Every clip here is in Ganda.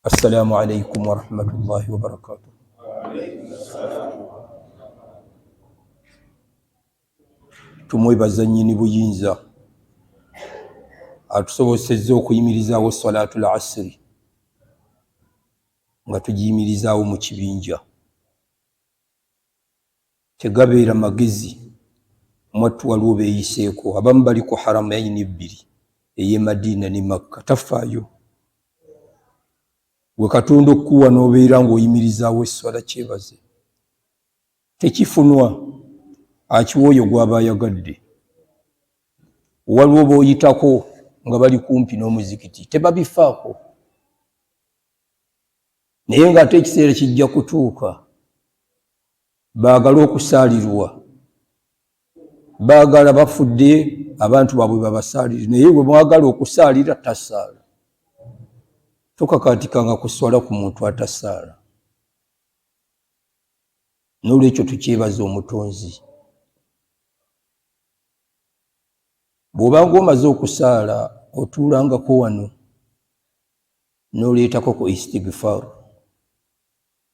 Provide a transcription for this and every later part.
Assalamu alaikum warahmatullahi wabarakatuh. Tumwebaza nnyini buyinza atusobosezza okuyimirizaawo salaatul asiri nga tugiyimirizaawo mu kibinja. Tegabeera magezi mwattu, waliwo beeyiseeko abamu bali ku haramaini ebbiri, ey'e Madiina ne Makka. Tafaayo gwe Katonda okukuwa n'obeera ng'oyimirizaawo esswala, kyebaze. Tekifunwa, akiwa oyo gw'aba ayagadde. Waliwo b'oyitako nga bali kumpi n'omuzikiti tebabifaako, naye ng'ate ekiseera kijja kutuuka baagala okusaalirwa, baagala bafudde abantu baabwe babasaalire, naye bwe mwagala okusaalira tasaala. Tokakatikanga kuswala ku muntu atasaala. N'olwekyo tukyebaza Omutonzi. Bw'obanga omaze okusaala, otuulangako wano n'oleetako ku istigfar,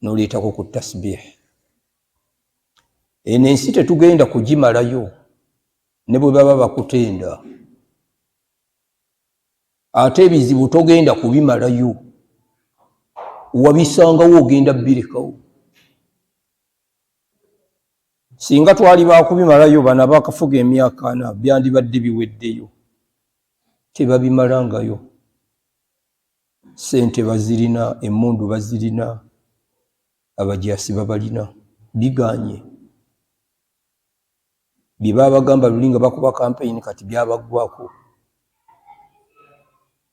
n'oleetako ku tasbih. Eno ensi tetugenda kugimalayo, ne bwe baba bakutenda. Ate ebizibu togenda kubimalayo, wabisangawo, ogenda birekawo. Singa twali bakubimalayo, bano abakafuga emyaka 40 byandibadde biweddeyo. Tebabimalangayo. Sente bazirina, emmundu bazirina, abajasi babalina, biganye. Bye babagamba luli nga bakuba kampeyini kati byabaggwako,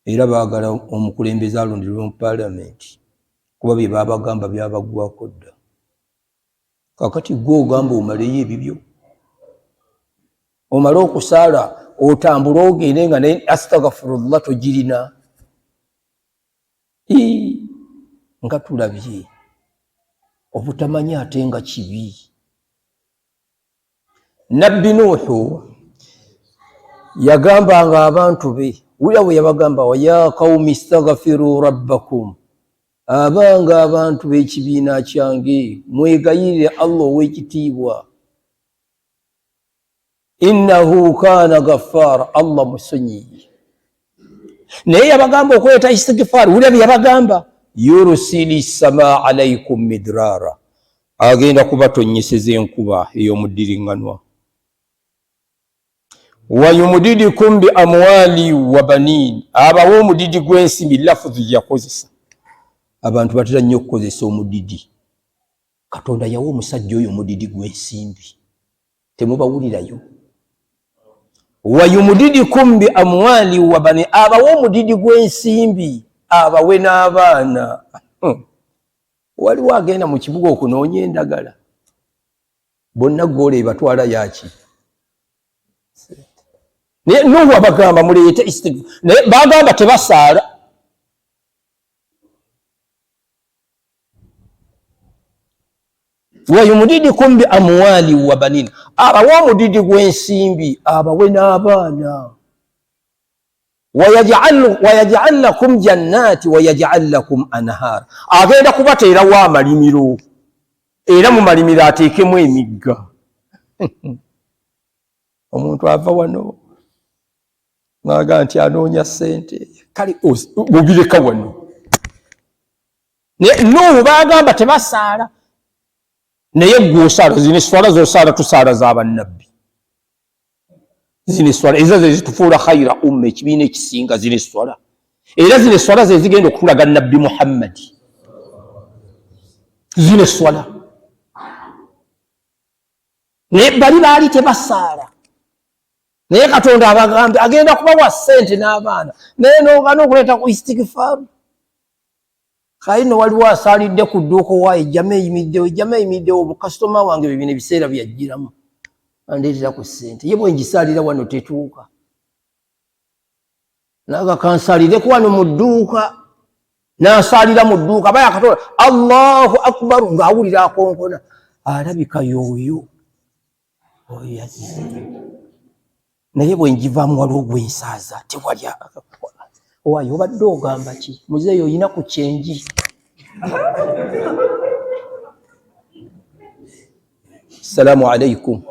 era baagala omukulembeze alonderwe mu paalamenti, kuba bye babagamba byabaggwako dda. Kakati gwe ogamba omaleyo ebibyo, omale okusaala, otambule ogende nga naye astagfirullah togirina. Nga tulabye obutamanya ate nga kibi. Nabbi Nuuhu yagambanga abantu be, wulira bwe yabagamba: wa ya qaumi istagfiru rabbakum, abanga abantu b'ekibiina kyange, mwegayirire Allah ow'ekitiibwa, innahu kaana gaffaara, Allah musonyiyi. Naye yabagamba okuleeta istigfaari. Wulira bye yabagamba: yurusili samaa alaikum midrara, agenda kubatonnyeseza enkuba ey'omuddiriŋŋanwa, wayumudidikum bi amwali wa banin, abawe omudidi gw'ensimbi. Lafuzi yakozesa, abantu batera nnyo okukozesa omudidi. Katonda yawa omusajja oyo omudidi gw'ensimbi, temubawulirayo. Wayumudidikum bi amwali wa bani, abawe omudidi gw'ensimbi, abawe n'abaana. Waliwo agenda mu kibuga okunoonya endagala, bonna goola ebatwala yaki. Naye Nuhu abagamba muleete istigfar, naye bagamba tebasaala. Wayumudidikum bi amwali wa banin, abawe omudidi gw'ensimbi, abawe n'abaana. Wayaj'al lakum jannati wayaj'al lakum anhar, agenda kubateerawo amalimiro, era mu malimiro ateekemu emigga. Omuntu ava wano naga nti anoonya ssente, kale mubireka wano. Naye Nuuhu bagamba tebasaala, naye gwe osaala. Zino eswala zosaala tusaala za bannabbi. Zino eswala ezo zezitufuula khaira umma, ekibiina ekisinga. Zino eswala, era zino eswala zezigenda okutulaga Nabbi Muhammadi. Zino eswala, naye bali baali tebasaala, naye Katonda abagambe agenda kubawa ssente n'abaana, naye nogana okuleeta ku istigfaru. Kayi no waliwo asaalidde ku dduuka, owaayo ejjama eyimiddewo, ejjama eyimiddewo, bukasitoma wange bibino ebiseera byajjiramu andeetera ku ssente, ye bwe ngisaalira wano tetuuka, naga kansaalireko wano mu dduuka. N'asaalira mu dduuka, aba yakatola Allahu akbaru, ng'awulira akonkona, alabika yooyo oyo yazze, naye bwe ngivaamu waliwo gwensaaza, tewali. Owaye obadde ogamba ki muzeeyi, olina ku kyenji? Assalamu alaikum.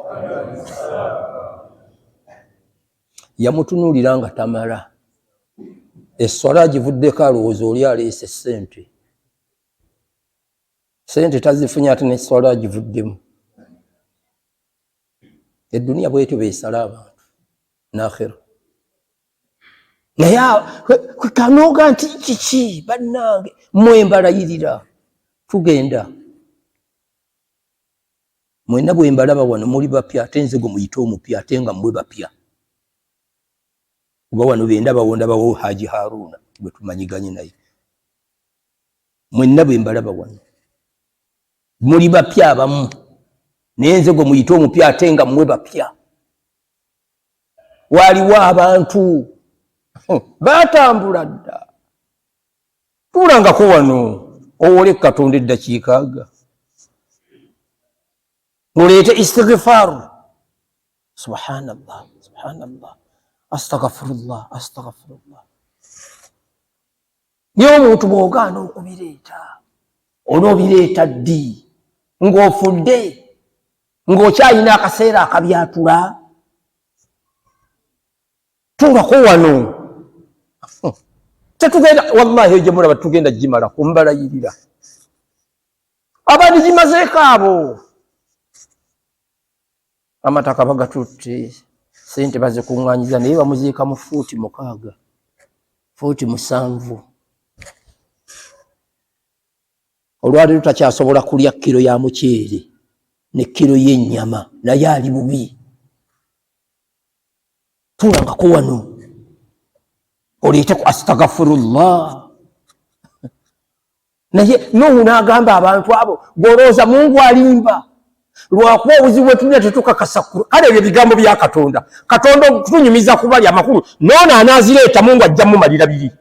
Yamutunuulira nga tamala esswala agivuddeko, alowooza oli aleese ssente, sente tazifunye, ate neswala agivuddemu. Eduniya bwetyo besala abantu nakhira. Naye kanoga nti kiki bannange, mwembalayirira tugenda mwena bwembalaba wano muli bapya, ate nze gwe muyite omupya, ate nga mmwe bapya, kuba wano bendabawo ndabawo Haji Haruna gwe tumanyiganye naye. Mwenna bwembalaba wano muli bapya abamu, naye nze gwe muyite omupya, ate nga mmwe bapya. Waliwo abantu batambula dda. Tuulangako wano owole Katonda eddakiika aga muleete istighfaru. Subhanallah, subhanallah, astagfirullah, astagfirullah. Naye omuntu bw'ogaana okubireeta, onoobireeta ddi? Ng'ofudde, ng'okyalina akaseera akabyatula? Tuulako wano, tetugenda. Wallahi eyo gyemulaba tugenda gimala kumbalayirira, abandi gimazeeko abo amataka bagatutte, sente bazikuŋŋanyiza, naye bamuziika mu fuuti 6, fuuti 7. Olwaleero takyasobola kulya kiro ya muceere ne kiro y'ennyama, naye ali bubi. Tuulangako wano oleete ku astagfirullah. Naye Nuhu n'agamba abantu abo, gwolowooza Mungu alimba? Lwakuba obuzibu bwetulina tetukakasa. Kale ebyo ebigambo bya Katonda, Katonda okutunyumiza kubali amakulu, noono anaazireeta Mungu ajja mumalira biri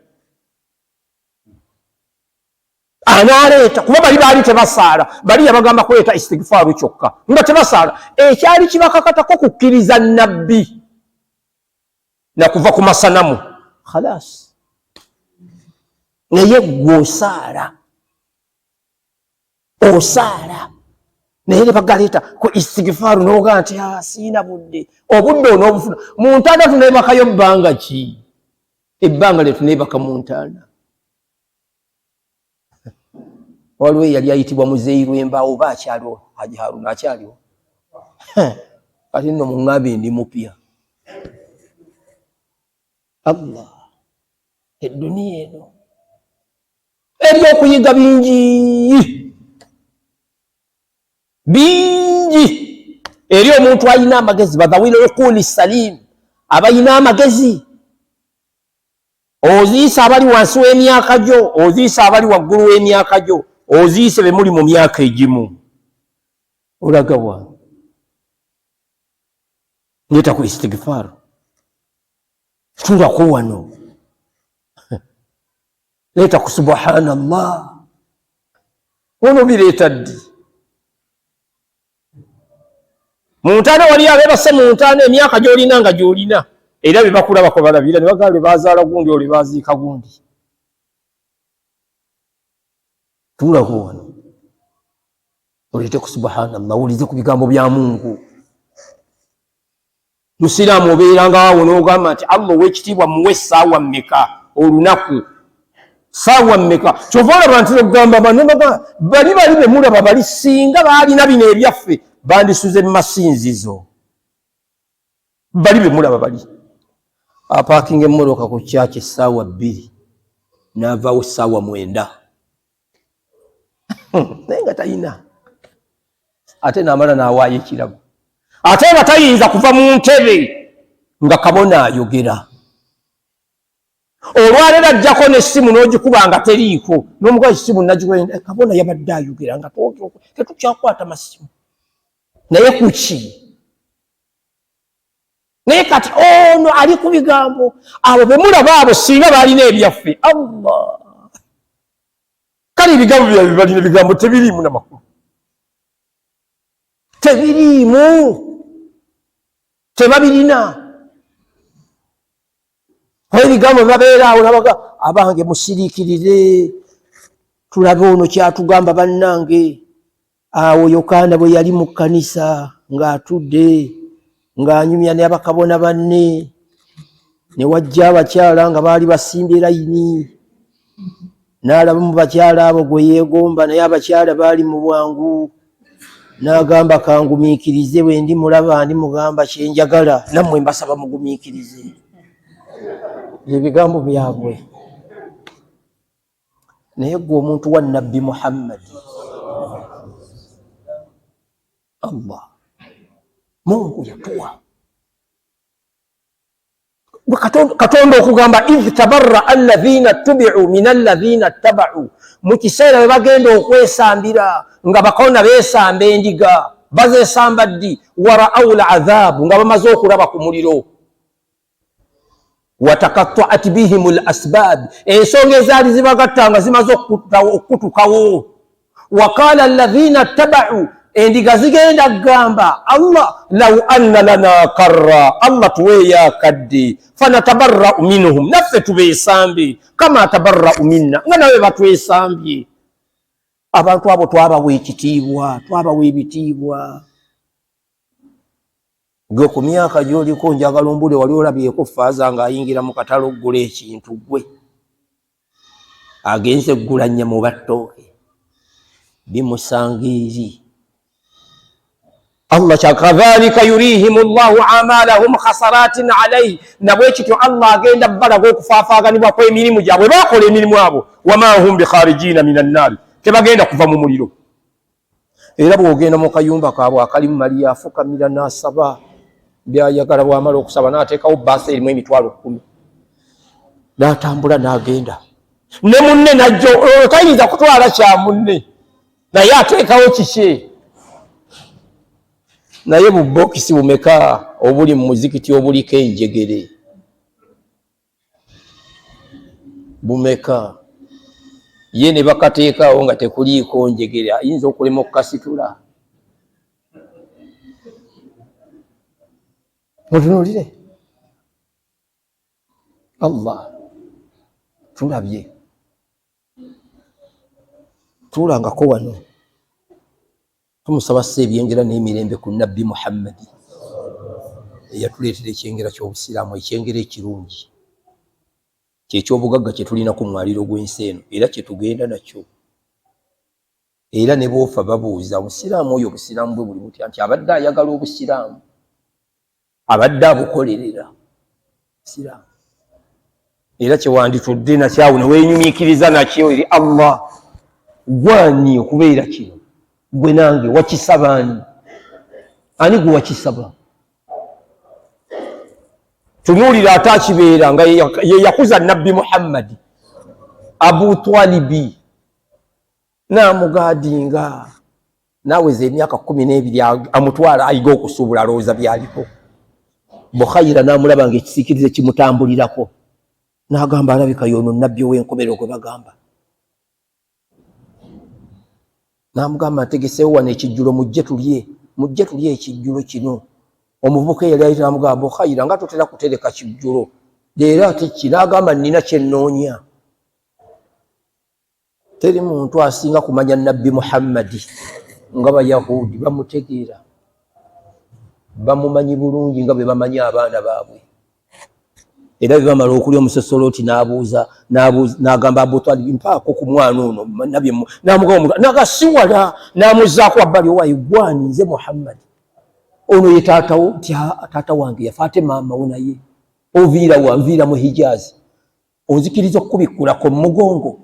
anaaleeta, kuba bali baali tebasaala. Bali yabagamba kuleeta istigfaaru kyokka nga tebasaala. Ekyali kibakakatako kukkiriza nabbi nakuva ku masanamu, khalas. Naye gwe osaala, osaala, naye ne bagaleeta ku istigfaaru noga nti ah, siina budde. Obudde onoobufuna mu ntaana. Tuneebakayo bbanga ki? Ebbanga lye tuneebaka mu ntaana. Waliwo eyali ayitibwa muzeeyi lw'embaawo, oba akyaliwo? Haji Haruna akyaliwo? Kati nno muŋŋambe ndi mupya. Allah, eduniya eno ebyokuyiga bingi bingi eri omuntu alina amagezi. Badhawil uquli salim, abalina amagezi, oziise abali wansi w'emyaka gyo, oziise abali waggulu w'emyaka gyo, oziise be muli mu myaka egimu. Olagawa? Leeta ku istigfar, tuulako wano, leeta ku subhanallah. Ono bireeta ddi mu ntaana? Wali abebase mu ntaana emyaka gyolina nga gyolina, era bebakulabako balabira ne bagamba lwe bazaala gundi, olwe baziika gundi. Tuulako wano oleete ku subhanallah, wulize ku bigambo bya Mungu. Musiraamu obeeranga awo n'ogamba nti Allah ow'ekitiibwa muwe essaawa mmeka olunaku, saawa mmeka? Kyova olaba nti okugamba banobaga bali bali bemulaba bali, singa baalina bino ebyaffe bandisuze mu masinzizo. Bali bemulaba bali apaakinga emmotoka ku kyaki essaawa 2 n'avaawo essaawa 9, naye nga talina, ate n'amala n'awaayo ekirabo, ate nga tayinza kuva mu ntebe nga kabona ayogera. Olwaleero ajjako n'essimu n'ogikuba nga teriiko, n'omugazi essimu nagikuba, eh, kabona yabadde ayogera nga tetukyakwata masimu. Naye kuki? Naye kati ono ali ku bigambo abo bemulaba abo, singa balina ebyaffe. Allah, kale ebigambo byabwe balina ebigambo tebiriimu namakulu, tebiriimu, tebabirina. Ebigambo babeera awo nabaga abange musiriikirire tulabe ono kyatugamba bannange. Awo Yokaana bwe yali mu kkanisa ng'atudde ng'anyumya ne abakabona banne, ne wajja abakyala nga baali basimbye layini, n'alaba mu bakyala abo gwe yeegomba, naye abakyala baali mu bwangu, n'agamba kangumiikirize, bwe ndi mulaba ndi mugamba kye njagala, nammwe mbasaba mugumiikirize. Ebigambo byabwe. Naye gwe omuntu wa Nabbi Muhammadi, Allah Mungu yatuwa Katonda okugamba idh tabarraa alladhina tubiu min alladhina ttabau, mu kiseera bwe bagenda okwesambira nga bakabona beesamba endiga, bazesamba ddi? Waraau ladhabu, nga bamaze okulaba ku muliro. Watakattaat bihim l asbab, ensonga ezaali zibagatta nga zimaze okukutukawo. Waqala alladhina ttabau, endiga zigenda kugamba Allah, lau anna lana karra, Allah tuweeyo akadde, fanatabarrau minhum, naffe tubeesambe, kama tabarrau minna, nga nawe batwesambye. Abantu abo twabawa ekitiibwa, twabawa ebitiibwa. Gwe ku myaka gy'oliko njagala ombule, wali olabyeko faaza ng'ayingira mu katale okugula ekintu? Gwe agenze kugula nnyama oba ttooke, bimusanga eri Allah. Kadhalika yurihim llahu amalahum khasaratin alaihi, nabwe kityo Allah agenda balaga okufaafaaganibwa kw'emirimu gyabwe bakola emirimu abo. Wama hum bikharijina min annaari, tebagenda kuva mu muliro. Era bw'ogenda mu kayumba kaabwe akalimu Mariya, afukamira n'asaba byayagala. Bw'amala okusaba n'ateekawo baasa erimu 100,000, n'atambula n'agenda ne munne najjo. Olwo tayinza kutwala kya munne, naye ateekawo kiki? Naye bubokisi bumeka obuli mu muzikiti obuliko enjegere? Bumeka? Ye ne bakateekaawo nga tekuliiko njegere, ayinza okulema okukasitula. Mutunuulire Allah, tulabye tuulangako wano, tumusaba ssa ebyengera n'emirembe ku Nabbi Muhammadi eyatuleetera ekyengera ky'Obusiraamu, ekyengera ekirungi kyekyobugagga kye tulina ku mwaliro gw'ensi eno, era kye tugenda nakyo. Era ne boofa babuuza Omusiraamu oyo obusiraamu bwe buli butya, nti abadde ayagala obusiraamu, abadde abukolerera siraamu. Era kyewanditudde nakyawo neweenyumiikiriza nakyo eri Allah, gwani okubeera kino? Gwe nange wakisaba ani? Ani gwe wakisaba? Tunuulira ate akibeera nga ye yakuza Nabbi Muhammadi, Abu Twalibi n'amugaadinga naweza emyaka 12, amutwala ayiga okusuubula, alowooza byaliko. Bukhaira n'amulaba nga ekisiikirize kimutambulirako, n'agamba alabika y'ono nabbi ow'enkomerero gwe bagamba. N'amugamba, ntegeseewo wano ekijjulo, mujje tulye, mujje tulye ekijjulo kino. Omuvubuka eyali ayita n'amugamba, Bukhaira, nga totera kutereka kijjulo, leero ate ki? N'agamba, nnina kye nnoonya. Teri muntu asinga kumanya Nabbi Muhammadi nga Bayahudi, bamutegeera, bamumanyi bulungi nga bwe bamanyi abaana baabwe. Era bwe bamala okulya omusosolooti n'abuuza, n'agamba Abu Talibi, mpaako ku mwana ono n'amugamba, n'agasiwala, n'amuzzaako wabbali, owaayi gwani? Nze Muhammadi. Ono ye taatawo? Nti taata wange yafa, ate maama wo naye. Oviira wa? Nviira mu Hijaazi. Ozikiriza okukubikkulako mu mugongo?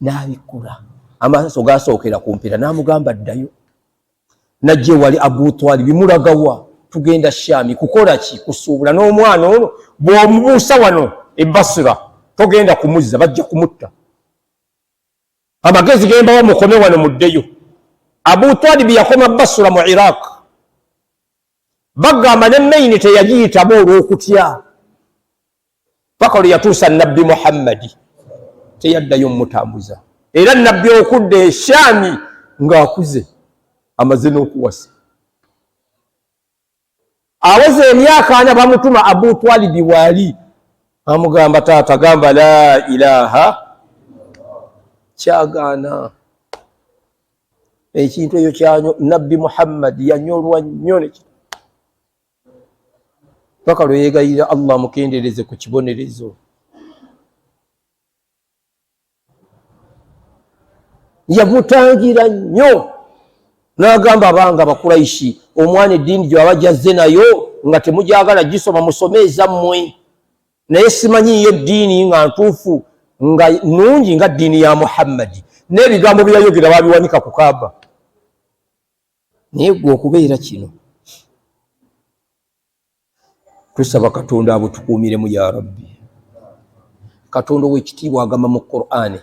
N'abikkula, amaaso gasookera ku mpira. N'amugamba ddayo. Najja ewali Abu Twalibi, mulagawa? Tugenda Shami. Kukola ki? Kusuubula. N'omwana ono bw'omubuusa wano e Basra togenda kumuzza, bajja kumutta. Amagezi gembawa, mukome wano muddeyo. Abu Twalibi yakoma Basra mu Iraq. Bagamba ne maini teyagiyitamu olw'okutya, paka lwe yatuusa Nabbi Muhammadi teyaddayo mumutambuza. Era Nabbi okudda Eshami ng'akuze, amaze n'okuwasa, aweza emyaka 40, bamutuma Abu Twalibi waali. Amugamba taata gamba la ilaha kyagaana ekintu ekyo kyanyo nabbi Muhammad yanyolwa nnyo paka lwe yeegayirira Allah amukendeereze ku kibonerezo. Yamutangira nnyo n'agamba abanga Abakuraishi, omwana eddiini gyewaba gyazze nayo nga temujagala gisoma, musome ezammwe, naye simanyiiyo ddiini nga ntuufu nga nnungi nga ddiini ya Muhammadi. N'ebigambo bye yayogera babiwanika ku Kaaba. Naye gwe okubeera kino, tusaba Katonda abutukuumiremu ya Rabbi. Katonda ow'ekitiibwa agamba mu Qur'ani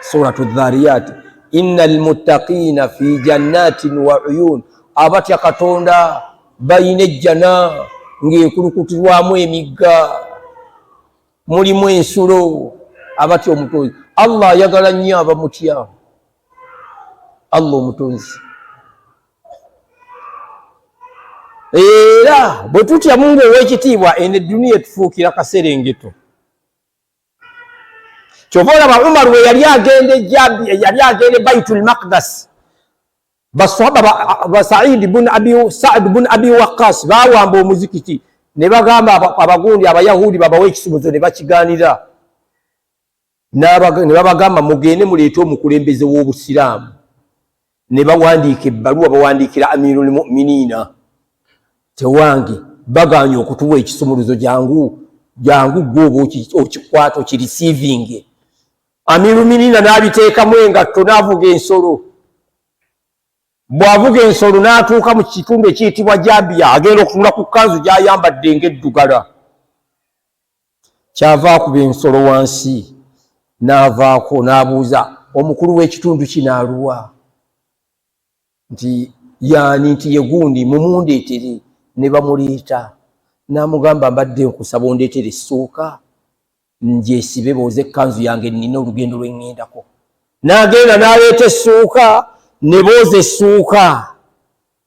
suratu Dhariyat, inna almuttaqina fi jannatin wa uyun, abatya Katonda balina ejjana ng'ekulukutirwamu emigga, mulimu ensulo. Abatya omutonzi Allah ayagala nnyo abamutya Allah omutonzi. Era bwe tutya Mungu ow'ekitiibwa, eno edduniya etufuukira kaserengeto. Kyova olaba Umar we yali agenda ejabi, yali agenda e Baitul Maqdas, basahaba ba Said bun Abi Saad bun Abi Waqqas bawamba omuzikiti ne bagamba abagundi Abayahudi babawe ekisumuzo ne bakigaanira, ne babagamba mugende muleete omukulembeze w'Obusiraamu. Ne bawandiika ebbaluwa, bawandiikira Amirul Mu'minina, tewange bagaanye okutuwa ekisumuluzo, jangu jangu gwe oba okikwata okirisiivinge. Amirul Mu'minina n'abiteekamu engatto n'avuga ensolo. Bw'avuga ensolo n'atuuka mu kitundu ekiyitibwa Jabiya, agenda okutunula ku kkanzu gy'ayambadde ng'eddugala. Kyava akuba ensolo wansi n'avaako n'abuuza omukulu w'ekitundu kino aluwa, nti yaani, nti ye gundi, mumundeetere. Ne bamuleeta. N'amugamba, mbadde nkusaba ondeetere essuuka ngyesibe booze ekkanzu yange, nnina olugendo lwe ŋŋendako. N'agenda n'aleeta essuuka ne booza essuuka,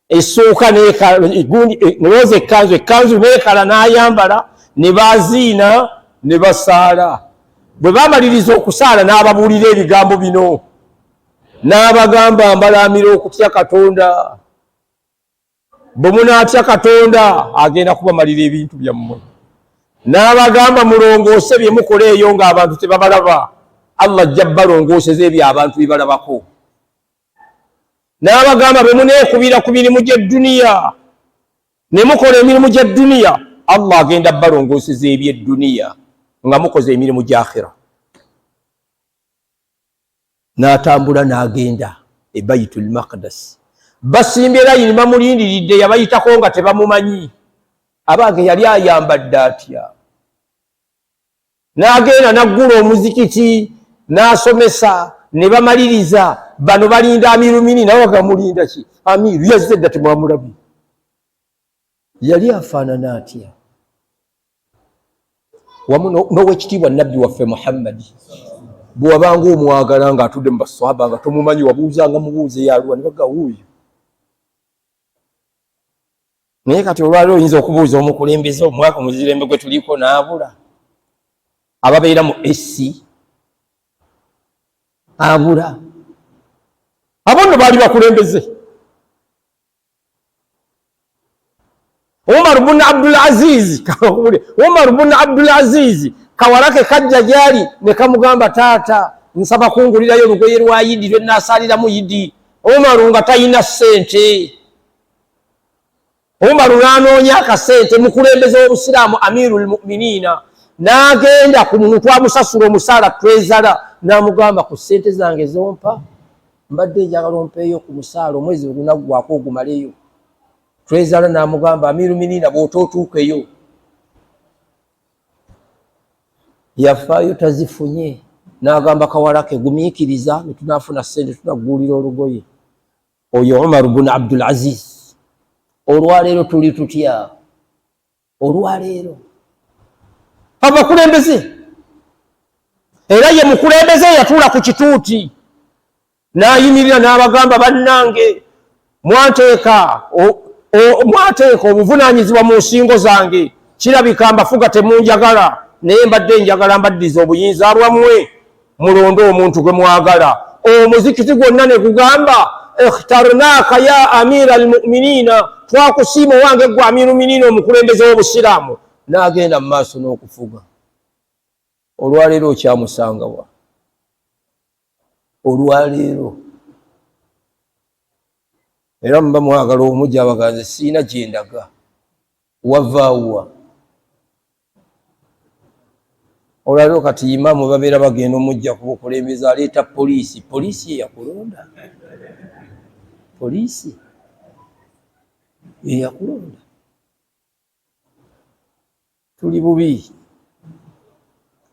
essuuka gundi ne booza ekkanzu, ekkanzu neekala, n'ayambala, ne baziina ne basaala. Bwe bamaliriza okusaala n'ababuulira ebigambo bino, n'abagamba, mbalaamira okutya Katonda, bwe munaatya Katonda agenda kubamalira ebintu byammwe. N'abagamba mulongoose bye mukola eyo ng'abantu tebabalaba, Allah ajja balongooseza ebyo abantu bye balabako. N'abagamba bwe muneekubira ku mirimu gy'edduniya ne mukola emirimu gya dduniya, Allah agenda balongooseza eby'edduniya nga mukoze emirimu gya akhira. N'atambula n'agenda e Baitul Maqdas, basimbye layini bamulindiridde, yabayitako nga tebamumanyi. Abange, yali ayambadde atya? N'agenda n'aggula omuzikiti n'asomesa ne bamaliriza. Bano balinda amirumini, nawe bagamulinda ki? Amiru yazze dda, temwamulabye. Yali afaanana atya? Wamu n'owekitiibwa nabbi waffe Muhammadi, bwe wabanga omwagala ng'atudde mu baswaba nga tomumanyi, wabuuzanga mubuuze yaluwa, ne baga wuuyo. Naye kati olwaliro oyinza okubuuza omukulembeze omwaka omuzirembe gwe tuliko n'abula, ababeera mu esi abula. Abo nno baali bakulembeze. Umar bun Abdul Aziz, Umar bun Abdul Aziz kawala ke kajja gyali ne kamugamba, taata nsaba kungulirayo olugoye lwa yidi lwe naasaliramu yidi. Umaru nga talina ssente. Umaru n'anoonya akasente, mukulembeze w'Obusiraamu Amirul Mu'miniina, n'agenda ku muntu amusasula omusaala twezala, n'amugamba, ku ssente zange zompa mbadde njagala ompeeyo ku musaala, omwezi bwe gunaggwako ogumaleyo. Twezala n'amugamba, Amiru Miniina, bw'otootuukeyo yafaayo tazifunye. N'agamba kawala ke, gumiikiriza ne tunaafuna ssente tunaggulira olugoye. Oyo Umar bun Abdul Aziz. Olwaleero tuli tutya? Olwaleero abakulembeze, era ye mukulembeze yatuula ku kituuti n'ayimirira n'abagamba, bannange mwanteeka obuvunaanyizibwa mu nsingo zange, kirabika mbafuga temunjagala, Naye mbadde njagala mbaddiza obuyinza bwammwe, mulonde omuntu gwe mwagala. Omuzikiti gwonna ne gugamba, ikhtarnaka ya amira almuminina, twakusiima owange gwe amiru minina, omukulembeze w'obusiraamu. N'agenda mu maaso n'okufuga. Olwaleero okyamusangawa? Olwaleero era muba mwagala omujja abaganze, siina gyendaga, wavaawa? Olwaleero kati imaamu babeera bagenda omujja ku bukulembeze, aleeta poliisi. Poliisi yeyakulonda? Poliisi yeyakulonda? Tuli bubi,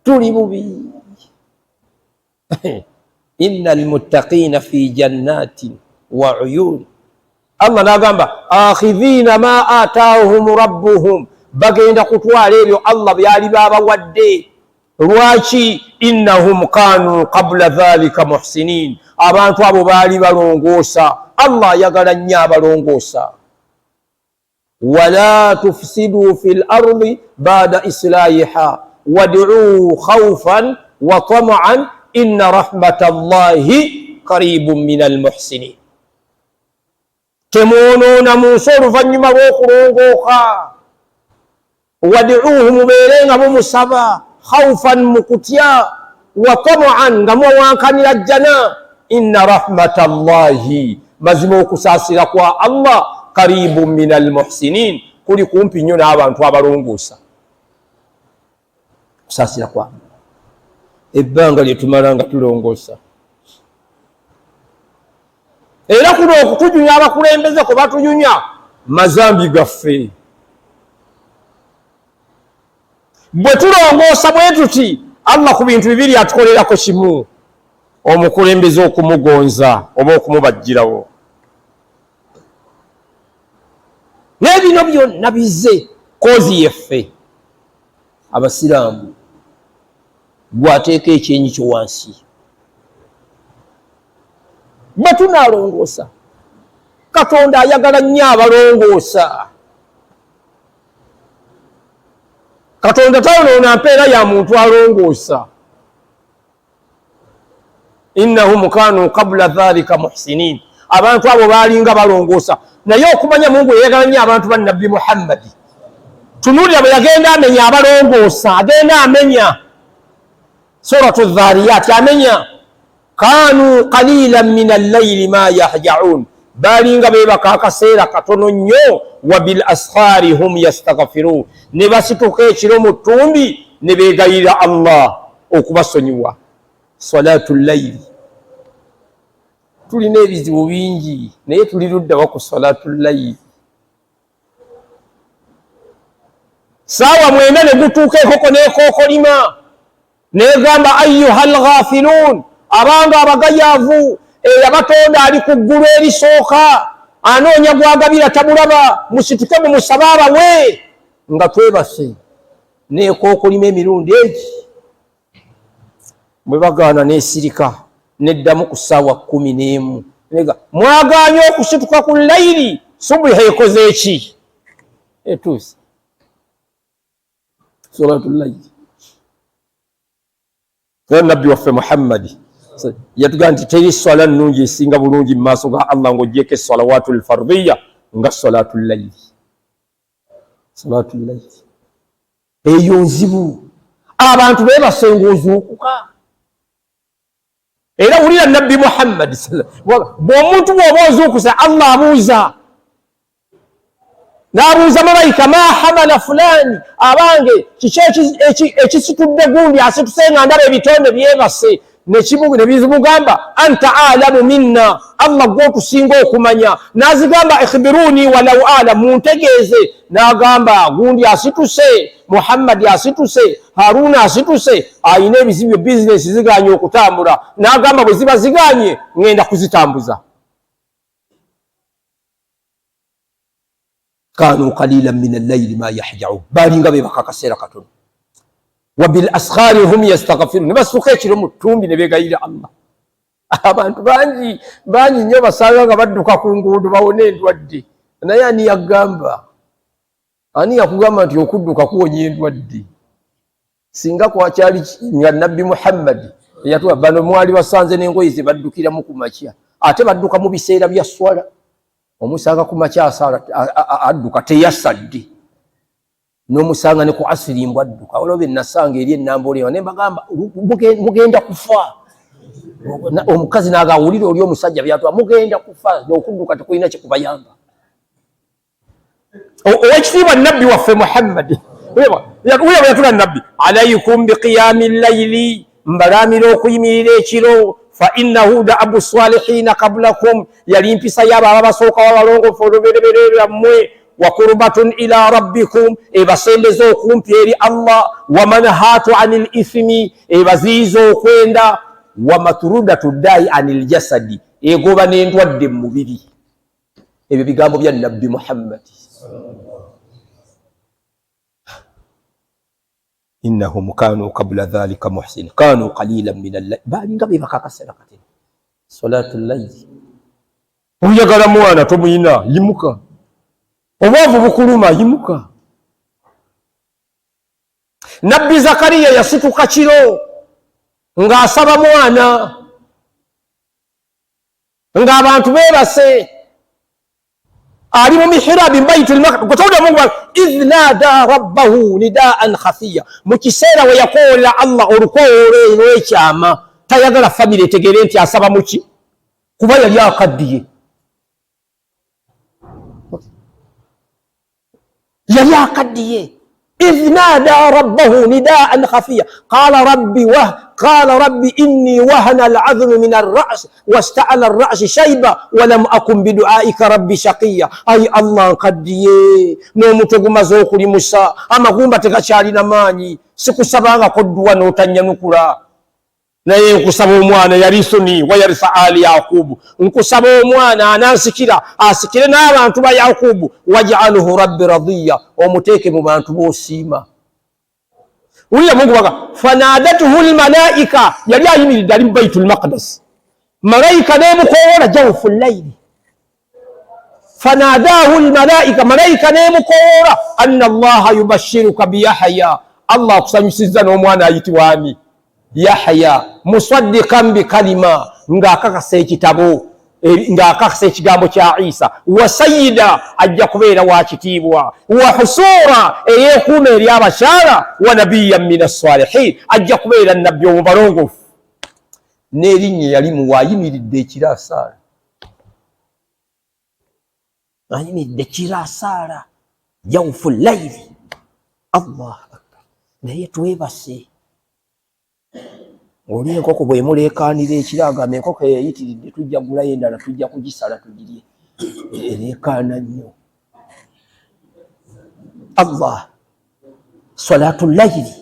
tuli bubi. Inna almuttaqina fi jannatin wa uyun. Allah nagamba, akhidhina ma ataahum rabbuhum, bagenda kutwala ebyo Allah byali babawadde. Lwaki? Innahum kanu qabula dhalika muhsinin, abantu abo baali balongoosa. Allah ayagala nnyo abalongoosa. Wala tufsidu fi lardi bada islahiha waduu khaufan wa tamaan inna rahmata llahi qaribun min almuhsinin. Temwonoona mu nsi oluvannyuma lw'okulongooka. Wadiuhu, mubeere nga mumusaba, khaufan, mu kutya, wa tamaan, nga muwankanira jjana. Inna rahmata llahi, mazima okusaasira kwa Allah, qaribun min almuhsinin, kuli kumpi nnyo n'abantu abalongoosa. Kusaasira kwa ebbanga lye tumala nga tulongoosa, era kuno okutujunya abakulembeze kwe batujunya mazambi gaffe. Bwe tulongoosa bwe tuti, Allah ku bintu bibiri atukolerako kimu: omukulembeze okumugonza oba okumubajjirawo. Naye bino byonna bize kozi yeffe abasiraamu. Gwateeka ekyenyi kyo wansi. Bwe tunalongoosa, Katonda ayagala nnyo abalongoosa. Katonda tayonoona mpeera ya muntu alongoosa. Innahum kanu qabula dhalika muhsinin, abantu abo balinga balongoosa. Naye okumanya Mungu yayagala nnyo abantu ba Nabbi Muhammadi, tunuulira bwe yagenda amenya abalongoosa, agenda amenya. Suratu Dhariyat, amenya kanu qalilan min allaili ma yahjaun, balinga bebaka akaseera katono nnyo. Wa bil askhari hum yastaghfirun, ne basituka ekiro mu ttumbi ne beegayirira Allah okubasonyiwa. Salatu llaili. Tulina ebizibu bingi, naye tuli luddawa ku salatu llaili? Saawa 9 ne gutuuka, enkoko nekookolima negamba, ayuha lghafilun, abanga abagayaavu, eyabatonda ali ku ggulu erisooka, anoonya gwagabira tamulaba, musituke mumusabe abawe. Nga twebase, nekookolima emirundi egi. Bwe bagaana, nesirika, neddamu ku ssaawa 11. Nega mwagaanye okusituka ku layiri, subuha ekoze eki? Etuuse. Suratu layiri. Era Nabbi waffe Muhammadi yatugamba nti teri swala nnungi esinga bulungi mu maaso ga Allah ng'ogyeko essalawatu lfardiya nga salatu layiri. Salatu layiri eyo nzibu, abantu bebasenga ozuukuka. Era wulira Nabbi Muhammadi, bw'omuntu bw'oba ozuukusa, Allah abuuza, n'abuuza malayika, ma hamala fulani, abange kiki ekisitudde gundi asituse nga ndaba ebitonde byebase? Nebizimugamba, anta alamu minna, Allah gwe otusinga okumanya. Nazigamba, ikhbiruni walau ala, muntegeeze. N'agamba, gundi asituse, Muhammadi asituse, Haruna asituse, ayina ebizibu, bizinesi ziganye okutambula. N'agamba, bwe ziba ziganye, ŋŋenda kuzitambuza. Kanu qalilan min allaili ma yahjaun, balinga bebaka akaseera katono. Wa bil askhari hum yastaghfirun, ne basuka ekiro mu ttumbi ne beegayirira Allah. Abantu bangi bangi nnyo basanga nga badduka ku nguudo bawone endwadde. Naye ani yagamba, ani yakugamba nti okudduka kuwonya endwadde? Singa kwakyali nga Nabbi Muhammadi eyatuwa bano, mwali basanze n'engoye ze baddukiramu ku makya, ate badduka mu biseera bya swala. Omusanga ku makya asaala adduka, teyasadde, n'omusanga ne ku asiri mbw adduka. Waliwo be nasanga eri enambolewa ne mbagamba, mugenda kufa. Omukazi n'agawulira oli omusajja byatwa, mugenda kufa, okudduka tekulina kikubayamba. Owekitiibwa Nabbi waffe Muhammadi uya bwe yatula Nabbi, alaikum biqiyami llaili, mbalaamira okuyimirira ekiro, fa innahu daabu salihina qabulakum, yali mpisa yaabo ababasookawo abalongoofu olubereberye lwammwe, wa kurbatun ila rabbikum, ebasembeza okumpi eri Allah, wa manhatu ani lithimi, ebaziyiza okwenda, wa matrudatu ddayi ani ljasadi, egoba n'endwadde mu mubiri. Ebyo bigambo bya Nabbi Muhammadi. Innahum kanu qabula dhalika muhsin kanu qalilan min allail, balinga bebaka akaseera katini salatu llaili. Oyagala mwana tomuyina, yimuka. Obwavu bukuluma, yimuka. Nabbi Zakariya yasituka kiro ng'asaba mwana ng'abantu beebase, ali mu mihirabi baitul maqdis, idh nada rabbahu nidaan khafiya, mu kiseera we yakoowolera Allah olukoowolo olw'ekyama. Tayagala famire etegeere nti asaba muki, kuba yali akaddiye, yali akaddiye. Idh nada rabbahu nidaan khafiya qala rabbi wah qala rabbi inni wahana alazmu min arrasi wastaala arrasi shaiba walam akun biduaika rabbi shaqiya. Ayi Allah, nkaddiye n'omutwe gumaze okulimusa, amagumba tegakyalina maanyi, sikusabangako dduwa n'otanyanukula, naye nkusaba omwana yarisuni wayarisa ali Yakubu, nkusaba omwana anansikira asikire n'abantu ba Yakubu, wajaluhu rabbi radiya, omuteeke mu bantu b'osiima. Wulira Mungu baga fanadatuhu lmalaika, yali ayimiridde ali mu Baitu lmaqdas, malayika nemukowoola jawufu llaili. Fanadahu lmalaika, malayika nemukowoola, anna Allaha yubashiruka biyahya, Allah akusanyusizza n'omwana ayitibwa ani? Yahya, musaddikan bikalima, ng'akakasa ekitabo, ng'akakasa ekigambo kya Isa, wa sayida, ajja kubeera wa kitiibwa, wa husuura, eyeekuuma eri abakyala, wa nabiyan min assalihin, ajja kubeera nabbi omubalongoofu. N'erinnya yali muwa ayimiridde ekiro asaala, ayimiridde kiro asaala jawufu layiri. Allah akbar! Naye twebase. Oli enkoko bwemuleekaanira ekiro agamba, enkoko eyo eyitiridde, tujja gulayo endala, tujja kugisala tugirye, ereekaana nnyo. Allah, salatu layiri.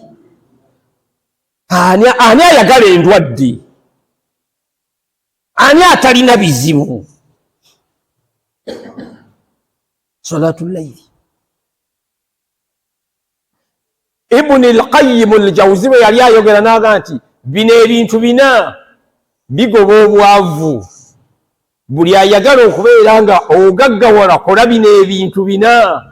Ani ayagala endwadde? Ani atalina bizibu? Salatu layiri. Ibuni Lqayimu Ljauzi bwe yali ayogera naga nti bino ebintu bina bigoba obwavu. Buli ayagala okubeera nga ogaggawala, kola bino ebintu bina,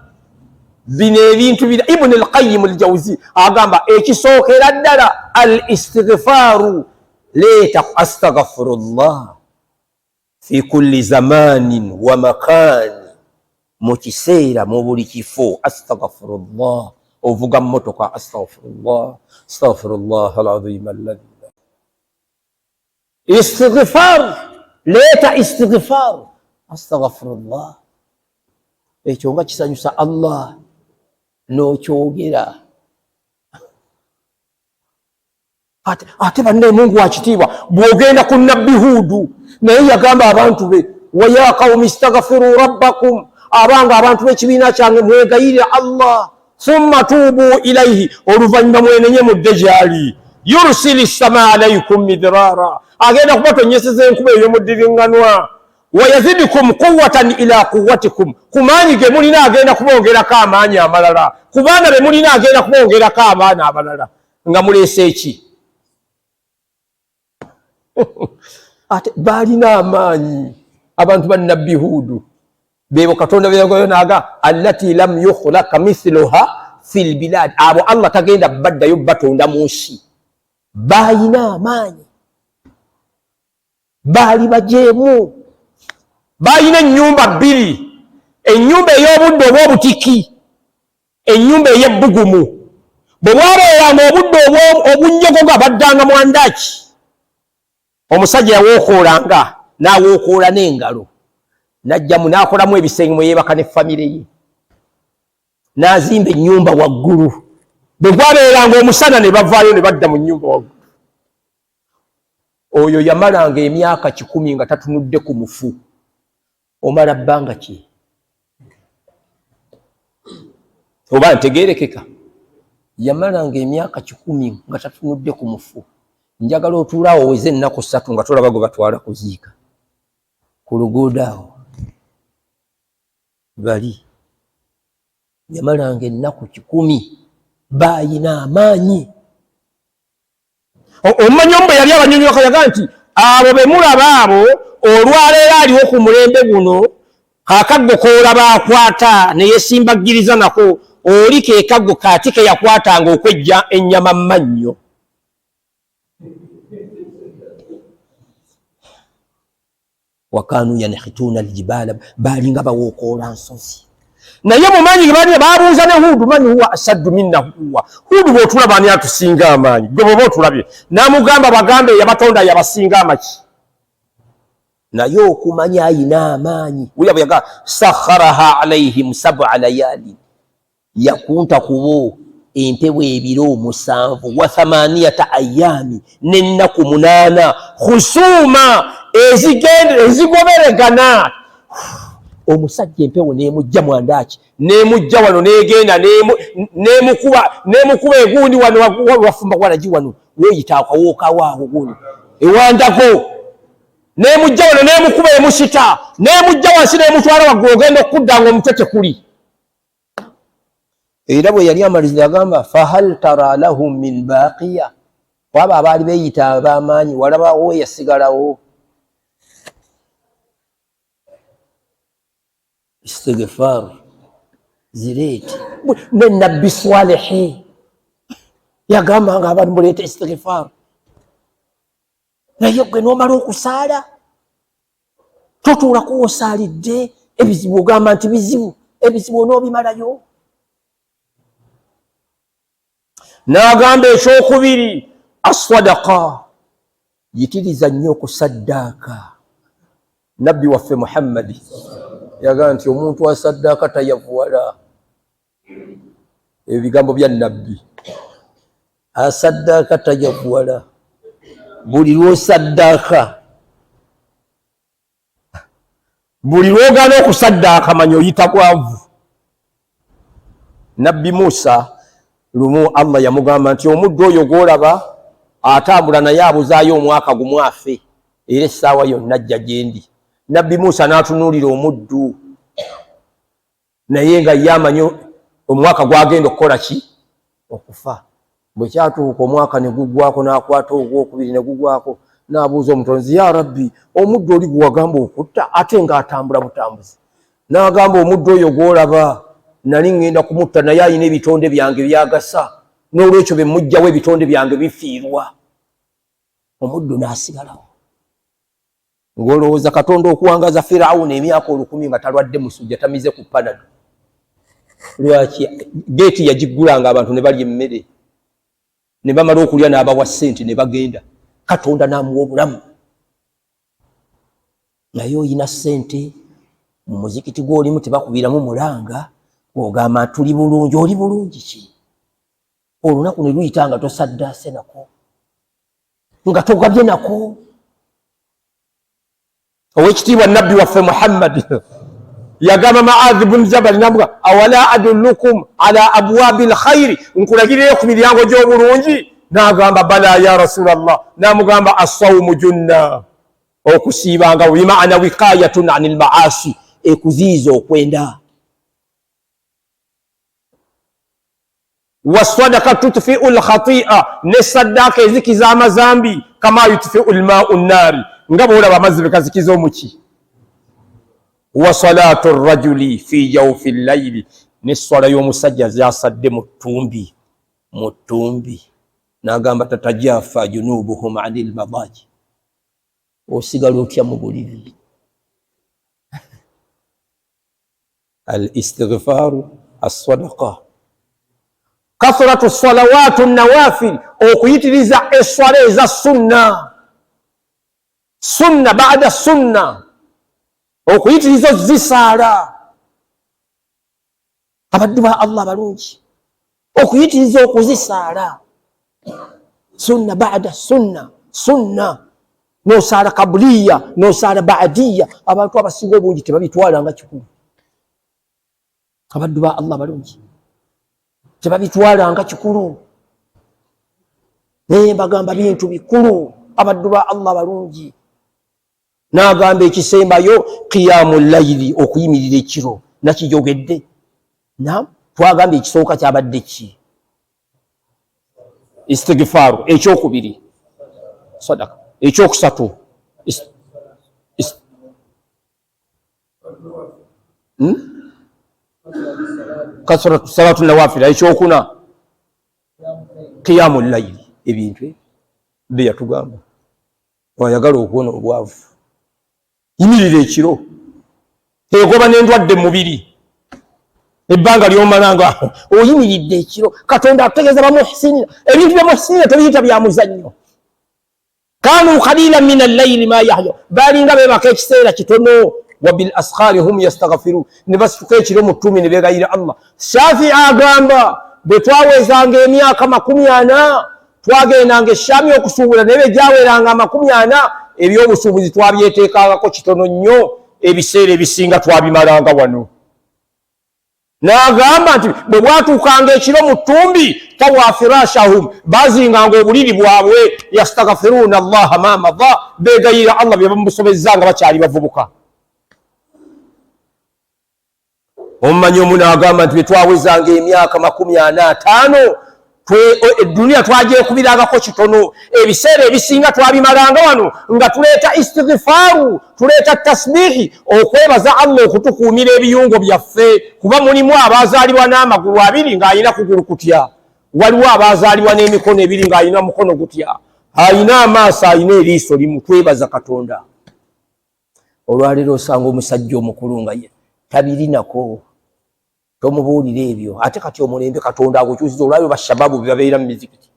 bino ebintu bina. Ibuni Lqayimu Ljauzi agamba ekisookera ddala al istighfaaru, leeta astaghfirullah fi kulli zamanin wa makani, mu kiseera, mu buli kifo, astaghfirullah. Ovuga mmotoka, astaghfirullah, astaghfirullah alazim alladhi. Istighfar, leeta istighfar, astaghfirullah. Ekyo nga kisanyusa Allah n'okyogera. Ate banne, Mungu wa kitiibwa, bw'ogenda ku Nabbi Huudu, naye yagamba abantu be, waya qaumi istaghfiru rabbakum, abanga abantu b'ekibiina kyange, mwegayirire Allah, thumma tuubu ilaihi, oluvannyuma mwenenye mudde gyali, yursili sama alaikum midrara, agenda kubatonyeseza enkuba ey'omuddiriŋŋanwa, wayazidikum quwatan ila quwatikum, ku maanyi ge mulina agenda kubongerako amaanyi amalala, ku baana be mulina agenda kubongerako abaana abalala. Nga muleese eki? Ate baalina amaanyi abantu ba Nabbi Huudu, bebo Katonda beyagoyo naga allati lam yukhlaka mithluha fi lbiladi, abo Allah tagenda baddayo batonda mu nsi. Bayina amaanyi, baali bajeemu, balina ennyumba bbiri, ennyumba ey'obudde oba obutiki, ennyumba ey'ebbugumu. Bwe bwabeeranga obudde obunnyogoga baddanga mwandaki. Omusajja yawookoolanga n'awookoola n'engalo n'ajjamu n'akolamu ebisenge mwe yeebaka ne famire ye, n'azimba ennyumba waggulu. Bwe gwabeeranga omusana ne bavaayo ne badda mu nnyumba waggulu. Oyo yamalanga emyaka 100 nga tatunudde ku mufu. Omala bbanga ki? Oba ntegerekeka? Yamalanga emyaka 100 nga tatunudde ku mufu. Njagala otuule awo oweze ennaku 3 nga tolaba gwe batwala kuziika ku luguudo awo bali. Yamalanga ennaku 100, baayina amaanyi. Omumanyi omu bwe yali abanyonyolako yagaa nti abo be mulaba abo olwaleero aliwo ku mulembe guno, kakaggo koolaba akwata neyesimbagiriza nako, oli ke kaggo kati ke yakwatanga okwejja ennyama mu mannyo. Wakanu yanhituuna aljibaala, baalinga bawookoola nsozi. Naye mumaanyi gebalina babuuza ne Huudu, man huwa ashaddu minna quwa, Huudu bw'otulaba ani atusinga amaanyi? Gwe bw'oba otulabye. N'amugamba bagambe yabatonda yabasinga amaki. Naye okumanya ayina amaanyi, wulira bwe yagamba sakharaha alaihim sab'a layali, yakunta kubo empewo ebiro 7 wa thamaniyata ayami, n'ennaku 8 khusuuma ezigoberegana. Omusajja empewo n'emujja mwandaki, n'emujja wano n'egenda n'emukuba egundi wano wafumba walagi wano woyita akawookawo awo gundi ewandako, n'emujja wano n'emukuba emusita n'emujja wansi n'emutwala waggulu, ogenda okudda nga omutwe tekuli. Era bwe yali amaliza yagamba fahal tara lahum min baqiya, kwabo abaali beeyita ab'amaanyi walabawo eyasigalawo? Istigfaru zireete. Ne Nabbi Swalehe yagamba nga abantu muleete istigfaru, naye gwe n'omala okusaala totuulako wosaalidde, ebizibu ogamba nti bizibu, ebizibu onoobimalayo. N'agamba ekyokubiri aswadaka, yitiriza nnyo okusaddaaka. Nabbi waffe Muhammadi yagamba nti omuntu asaddaaka tayavuwala. Ebigambo bya Nabbi, asaddaaka tayavuwala. Buli lwosaddaaka, buli lwogaana okusaddaaka, manya oyita bwavu. Nabbi Musa lumu Allah yamugamba nti omuddu oyo gwolaba atambula naye abuzaayo omwaka gumu afe, era essaawa yonna ajja gyendi. Nabbi Musa n'atunuulira omuddu, naye nga ye amanyi omwaka gwagenda okukola ki? Okufa. Bwe kyatuuka omwaka ne gugwako, n'akwata ogwokubiri ne gugwako, n'abuuza Omutonzi, ya Rabbi, omuddu oli gwewagamba okutta ate ng'atambula butambuzi? N'agamba omuddu oyo gw'olaba nali ŋŋenda kumutta, naye alina ebitonde byange byagasa, n'olwekyo bye mmuggyawo ebitonde byange bifiirwa. Omuddu n'asigalawo. Ng'olowooza Katonda okuwangaza Firawuna emyaka 1000 nga talwadde musujja, tamize ku panado, lwaki geeti yagiggulanga abantu ne balya emmere, ne bamala okulya n'abawa ssente ne bagenda, Katonda n'amuwa obulamu? Naye oyina ssente, mu muzikiti gw'olimu tebakubiramu mulanga, ogamba tuli bulungi. Oli bulungi ki? Olunaku ne luyita nga tosaddaase nako, nga togabye nako. Owekitiibwa Nabbi waffe Muhammad yagamba Maadhi bun Jabali, namuga awala adullukum ala abwabi lkhairi, nkulagirireyo ku miryango gy'obulungi? N'agamba bala ya Rasulallah. N'amugamba assaumu junna, okusiibanga bimaana wikayatun ani lmaasi, ekuziyiza okwenda. Wasadaka tutfiu lkhatia, ne saddaaka ezikiza amazambi, kama yutfiu lmau nnaari, nga bwolaba amazzi bekazikiza omuki. Wa salatu rajuli fi jawfi llaili, N'esswala y'omusajja zasadde mu ttumbi, mu ttumbi, n'agamba tatajafa junubuhum anil madaji. Osigala otya mu buliri? Al istighfaru, assadaqa, kathratu salawatu nawafil, okuyitiriza esswala eza sunna, sunna bada sunna, okuyitiriza ozisaala. Abaddu ba Allah balungi, okuyitiriza okuzisaala sunna bada sunna, sunna nosaala kabuliya, nosaala baadiya. Abantu abasinga obungi tebabitwala nga kikulu. Abaddu ba Allah balungi tebabitwala nga kikulu, naye mbagamba bintu bikulu. Abaddu ba Allah balungi, n'agamba ekisembayo qiyamu layili, okuyimirira ekiro. Nakijogedde nam, twagambye ekisooka kyabadde ki? Istigifaaru. Ekyokubiri sadaka, ekyokusatu hmm? Kasratu salatu nawafira, ekyokuna qiyamu layili. Ebintu ebyo byeyatugamba, oyagala okuwona obwavu, yimirira ekiro, egoba n'endwadde mu mubiri. Ebbanga lyomala nga oyimiridde ekiro, Katonda akutegeeza bamuhsinina. Ebintu bya muhsinina tebiyita bya muzannyo. Kanu kalila min allayili ma yahya, balinga bebaka ekiseera kitono. Wa bil askhari hum yastaghfirun, ne basituka ekiro mu ttumi ne beegayira Allah. Shafi agamba bwe twawezanga emyaka 40 twagendanga Eshami okusuubula, naye bwe gyaweranga 40 ebyobusuubuzi twabyeteekangako kitono nnyo, ebiseera ebisinga twabimalanga wano. N'agamba nti bwe bwatuukanga ekiro mu ttumbi, tawa firashahum, bazinganga obuliri bwabwe, yastaghfiruuna Allaha ma madha, beegayirira Allah bye bamusobezza nga bakyali bavubuka. Omumanyi omu n'agamba nti bwe twawezanga emyaka 45, eduniya twagyekubirangako kitono, ebiseera ebisinga twabimalanga wano nga tuleeta istighfaaru, tuleeta tasbihi, okwebaza Allah okutukuumira ebiyungo byaffe, kuba mulimu abazaalibwa n'amagulu abiri ng'alina kugulu kutya, waliwo abazaalibwa n'emikono ebiri ng'alina mukono gutya, alina amaaso, alina eriiso limu. Twebaza Katonda. Olwaleero osanga omusajja omukulu nga ye tabirinako, tomubuulira ebyo. Ate kati omulembe Katonda agukyusiza, olwaliro bashababu bebabeera mu mizikiti,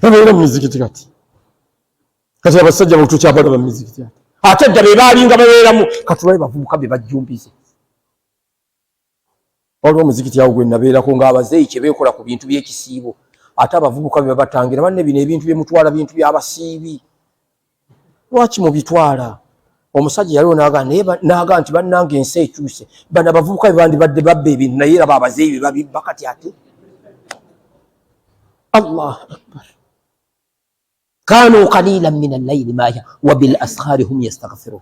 babeera mu mizikiti. Kati abasajja botukyabalaba mu mizikiti, ate dda be baalinga babeeramu. Katulabe bavubuka be bajjumbize. Waliwo omuzikiti awo gwe nabeerako ng'abazeeyi kye beekola ku bintu by'ekisiibo, ate abavubuka be babatangira, banne bino ebintu bye mutwala bintu by'abasiibi, lwaki mubitwala? Omusajja yaliwo n'aga nti bannange ensi ekyuse, bano abavubuka be bandibadde babba ebintu, naye raba abazeeyi be babibba kati. Ate Allah akbar! Kanu qalilan min allayli ma wa bil askhari hum yastaghfirun,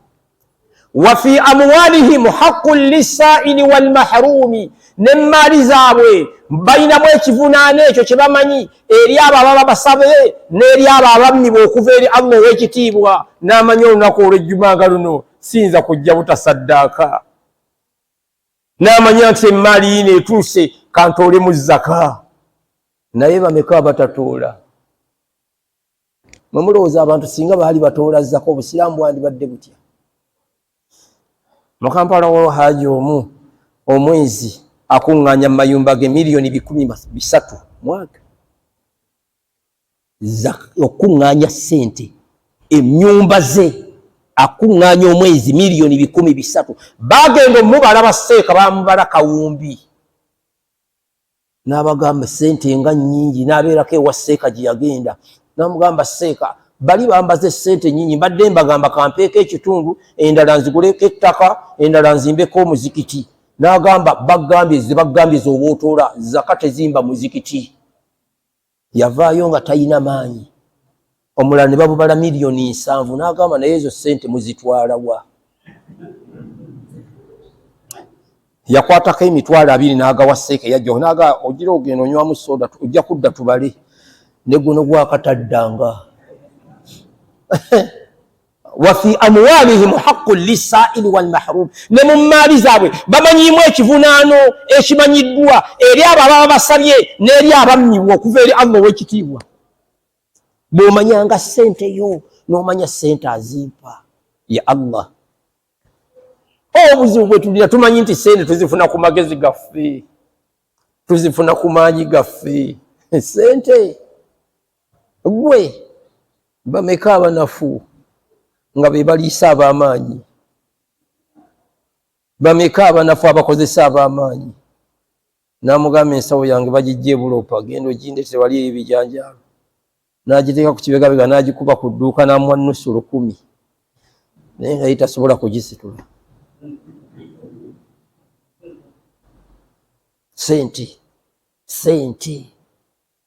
wa fi amwalihim haqqun lissaili wal mahrumi. N'emmaali zaabwe balinamu ekivunaano ekyo kye bamanyi eri abo ababa basabe n'eri abo abammibwa okuva eri Allah ow'ekitiibwa. N'amanyi olunaku olw'ejjuma nga luno siyinza kujja butasaddaaka, n'amanya nti emmaali yiino etuuse, kantoolemu zaka. Naye bameka abatatoola? Mwe mulowooza abantu singa baali batoola zaka, obusiraamu bwandibadde butya? Mu Kampala waliwo haaji omu, omwezi akuŋŋaanya mu mayumba ge miliyoni 300 mwaka, okuŋŋaanya ssente emyumba ze akuŋŋaanya omwezi miliyoni 300. Bagenda omubala, baseeka bamubala kawumbi, n'abagamba sente nga nnyingi. N'abeerako ewa seeka gye yagenda, n'amugamba, "Seeka, bali bambaze sente nnyingi, mbadde mbagamba kampeeko ekitundu, endala nziguleko ettaka, endala nzimbeko omuzikiti." N'agamba, "Bagambye ze bagambye z'oba otoola zaka, tezimba muzikiti." Yavaayo nga talina maanyi. Omulala ne babubala miliyoni 70, n'agamba, "Naye ezo sente muzitwala wa?" Yakwatako 20,000 n'agawa seeka eyajja, naga, "Ogira ogenda onywamu soda, ojja kudda tubale." Ne guno gwakataddanga. Wafi amwalihim haqqun lissaili walmahrum, ne mu mmaali zaabwe bamanyiimu ekivunaano ekimanyiddwa eri abo ababa basabye n'eri abammibwa okuva eri Allah ow'ekitiibwa. Bw'omanyanga ssente yo n'omanya ssente azimpa ya Allah. Obuzibu bwe tulina, tumanyi nti ssente tuzifuna ku magezi gaffe, tuzifuna ku maanyi gaffe. Ssente gwe bameka abanafu nga be baliisa ab'amaanyi? Bameka abanafu abakozesa ab'amaanyi? N'amugamba, ensawo yange bagijja ebulopa, genda ogindete wali ebijanjaalo. N'agiteeka ku kibegabega, n'agikuba ku dduuka, n'amuwa nusu 1000, naye nga ye tasobola kugisitula. Sente, sente.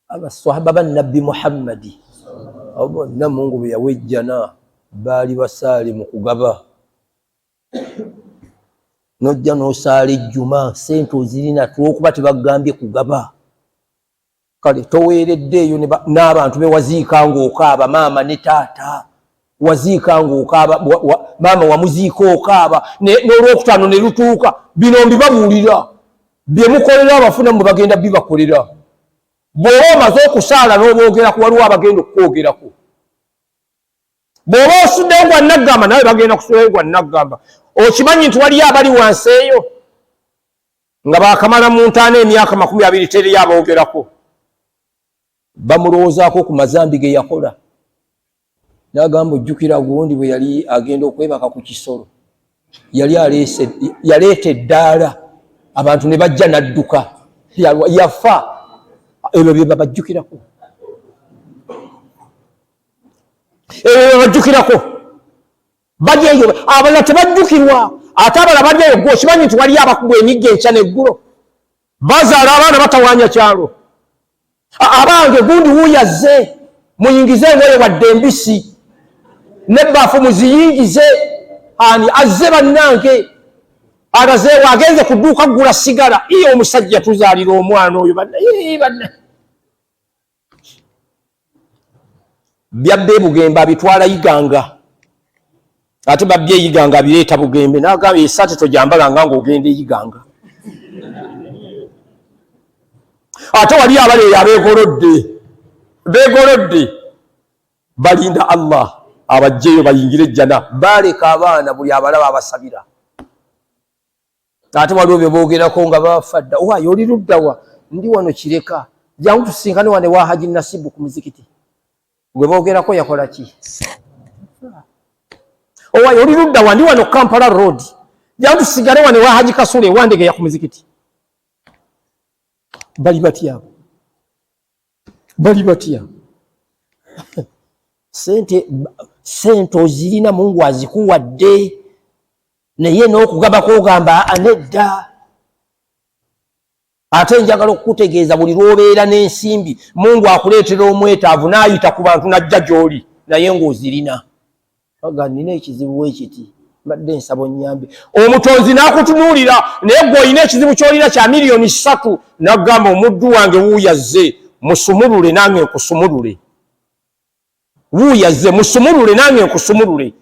Abaswahaba ba Nabbi Muhammadi abo bonna Mungu bwe yawa ejjana baali basaale mu kugaba. Nojja n'osaala ejjuma, sente ozirina, tulwokuba tebagambye kugaba. Kale toweereddeeyo n'abantu be waziika ng'okaaba, maama ne taata waziika ng'okaaba, maama wamuziika okaaba, n'olwokutaano ne lutuuka. Bino mbibabuulira, bye mukolera abafuna mwe bagenda bibakolera. Bw'oba omaze okusaala n'oboogerako, waliwo abagenda okukwogerako. Bw'oba osuddeyo gwa naggamba, nawe bagenda kusulayo gwa naggamba. Okimanyi nti waliyo abali wansi eyo nga bakamala mu ntaana emyaka 20, teriyo aboogerako, bamulowoozaako ku mazambi ge yakola. N'agamba, ojjukira gundi bwe yali agenda okwebaka ku kisolo, yali aleese, yaleeta eddaala, abantu ne bajja n'adduka, yafa. Ebyo bye babajjukirako, ebyo bye babajjukirako. Bali eyo, abalala tebajjukirwa, ate abalala bali eyo. Gwe okimanyi nti waliyo abakubwa emigga enkya n'eggulo, bazaala abaana batawaanya kyalo. Abange, gundi wuuyazze, muyingize engoye wadde embisi nebbaafu muziyingize. Ani azze bannange? Alazeewo, agenze ku dduuka kugula sigala. Iye, omusajja tuzaalira omwana oyo banna banna. Byabba ebugembe abitwala Iganga, ate babbye Iganga abireeta Bugembe. N'agamba, esaati togyambalanga ng'ogenda Eyiganga. Ate wali abali eyo abeegolodde, beegolodde, balinda Allah abajjeyo bayingire ejjana. Baleka abaana, buli abalaba abasabira. Ate waliwo bye boogerako nga bafa dda. Owaayo, oli luddawa? Ndi wano Kireka, jangu tusinkane wane wa Haji Nasibu ku muzikiti. Gwe boogerako yakola ki? Owaayo, oli luddawa? Ndi wano Kampala Road, jangu tusigale wane wa Haji Kasule ewandegeya ku muzikiti. Bali batya? Bali batya? Sente, sente ozirina, Mungu azikuwadde, naye n'okugaba kwogamba anedda. Ate njagala okukutegeeza, buli lw'obeera n'ensimbi, Mungu akuleetera omwetaavu n'ayita ku bantu n'ajja gy'oli, naye ng'ozirina. Aga, nina ekizibu wekiti, mbadde nsaba onnyambe. Omutonzi n'akutunuulira, naye gwe olina ekizibu ky'olina kya miliyoni 3, n'agamba, omuddu wange wuuyazze, musumulule nange nkusumulule. Wuuyazze, musumulule nange nkusumulule.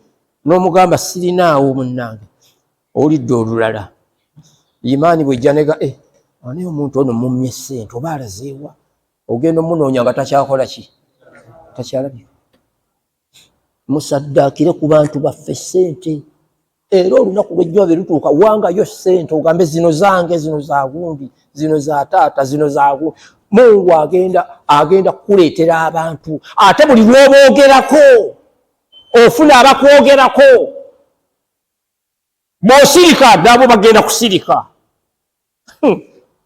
N'omugamba, sirinaawo munnange, olidde olulala. Imaani bwejja nega, eh, ani omuntu ono mummye ssente, oba alazeewa? Ogenda omunoonya nga takyakola ki, takyalabika. Musaddaakire ku bantu baffe ssente, era olunaku lwejjuma bwe lutuuka, wangayo ssente, ogambe zino zange, zino za gundi, zino za taata, zino za gundi. Mungu agenda kukuleetera abantu. Ate buli lw'oboogerako ofuna abakwogerako. Bw'osirika nabo bagenda kusirika.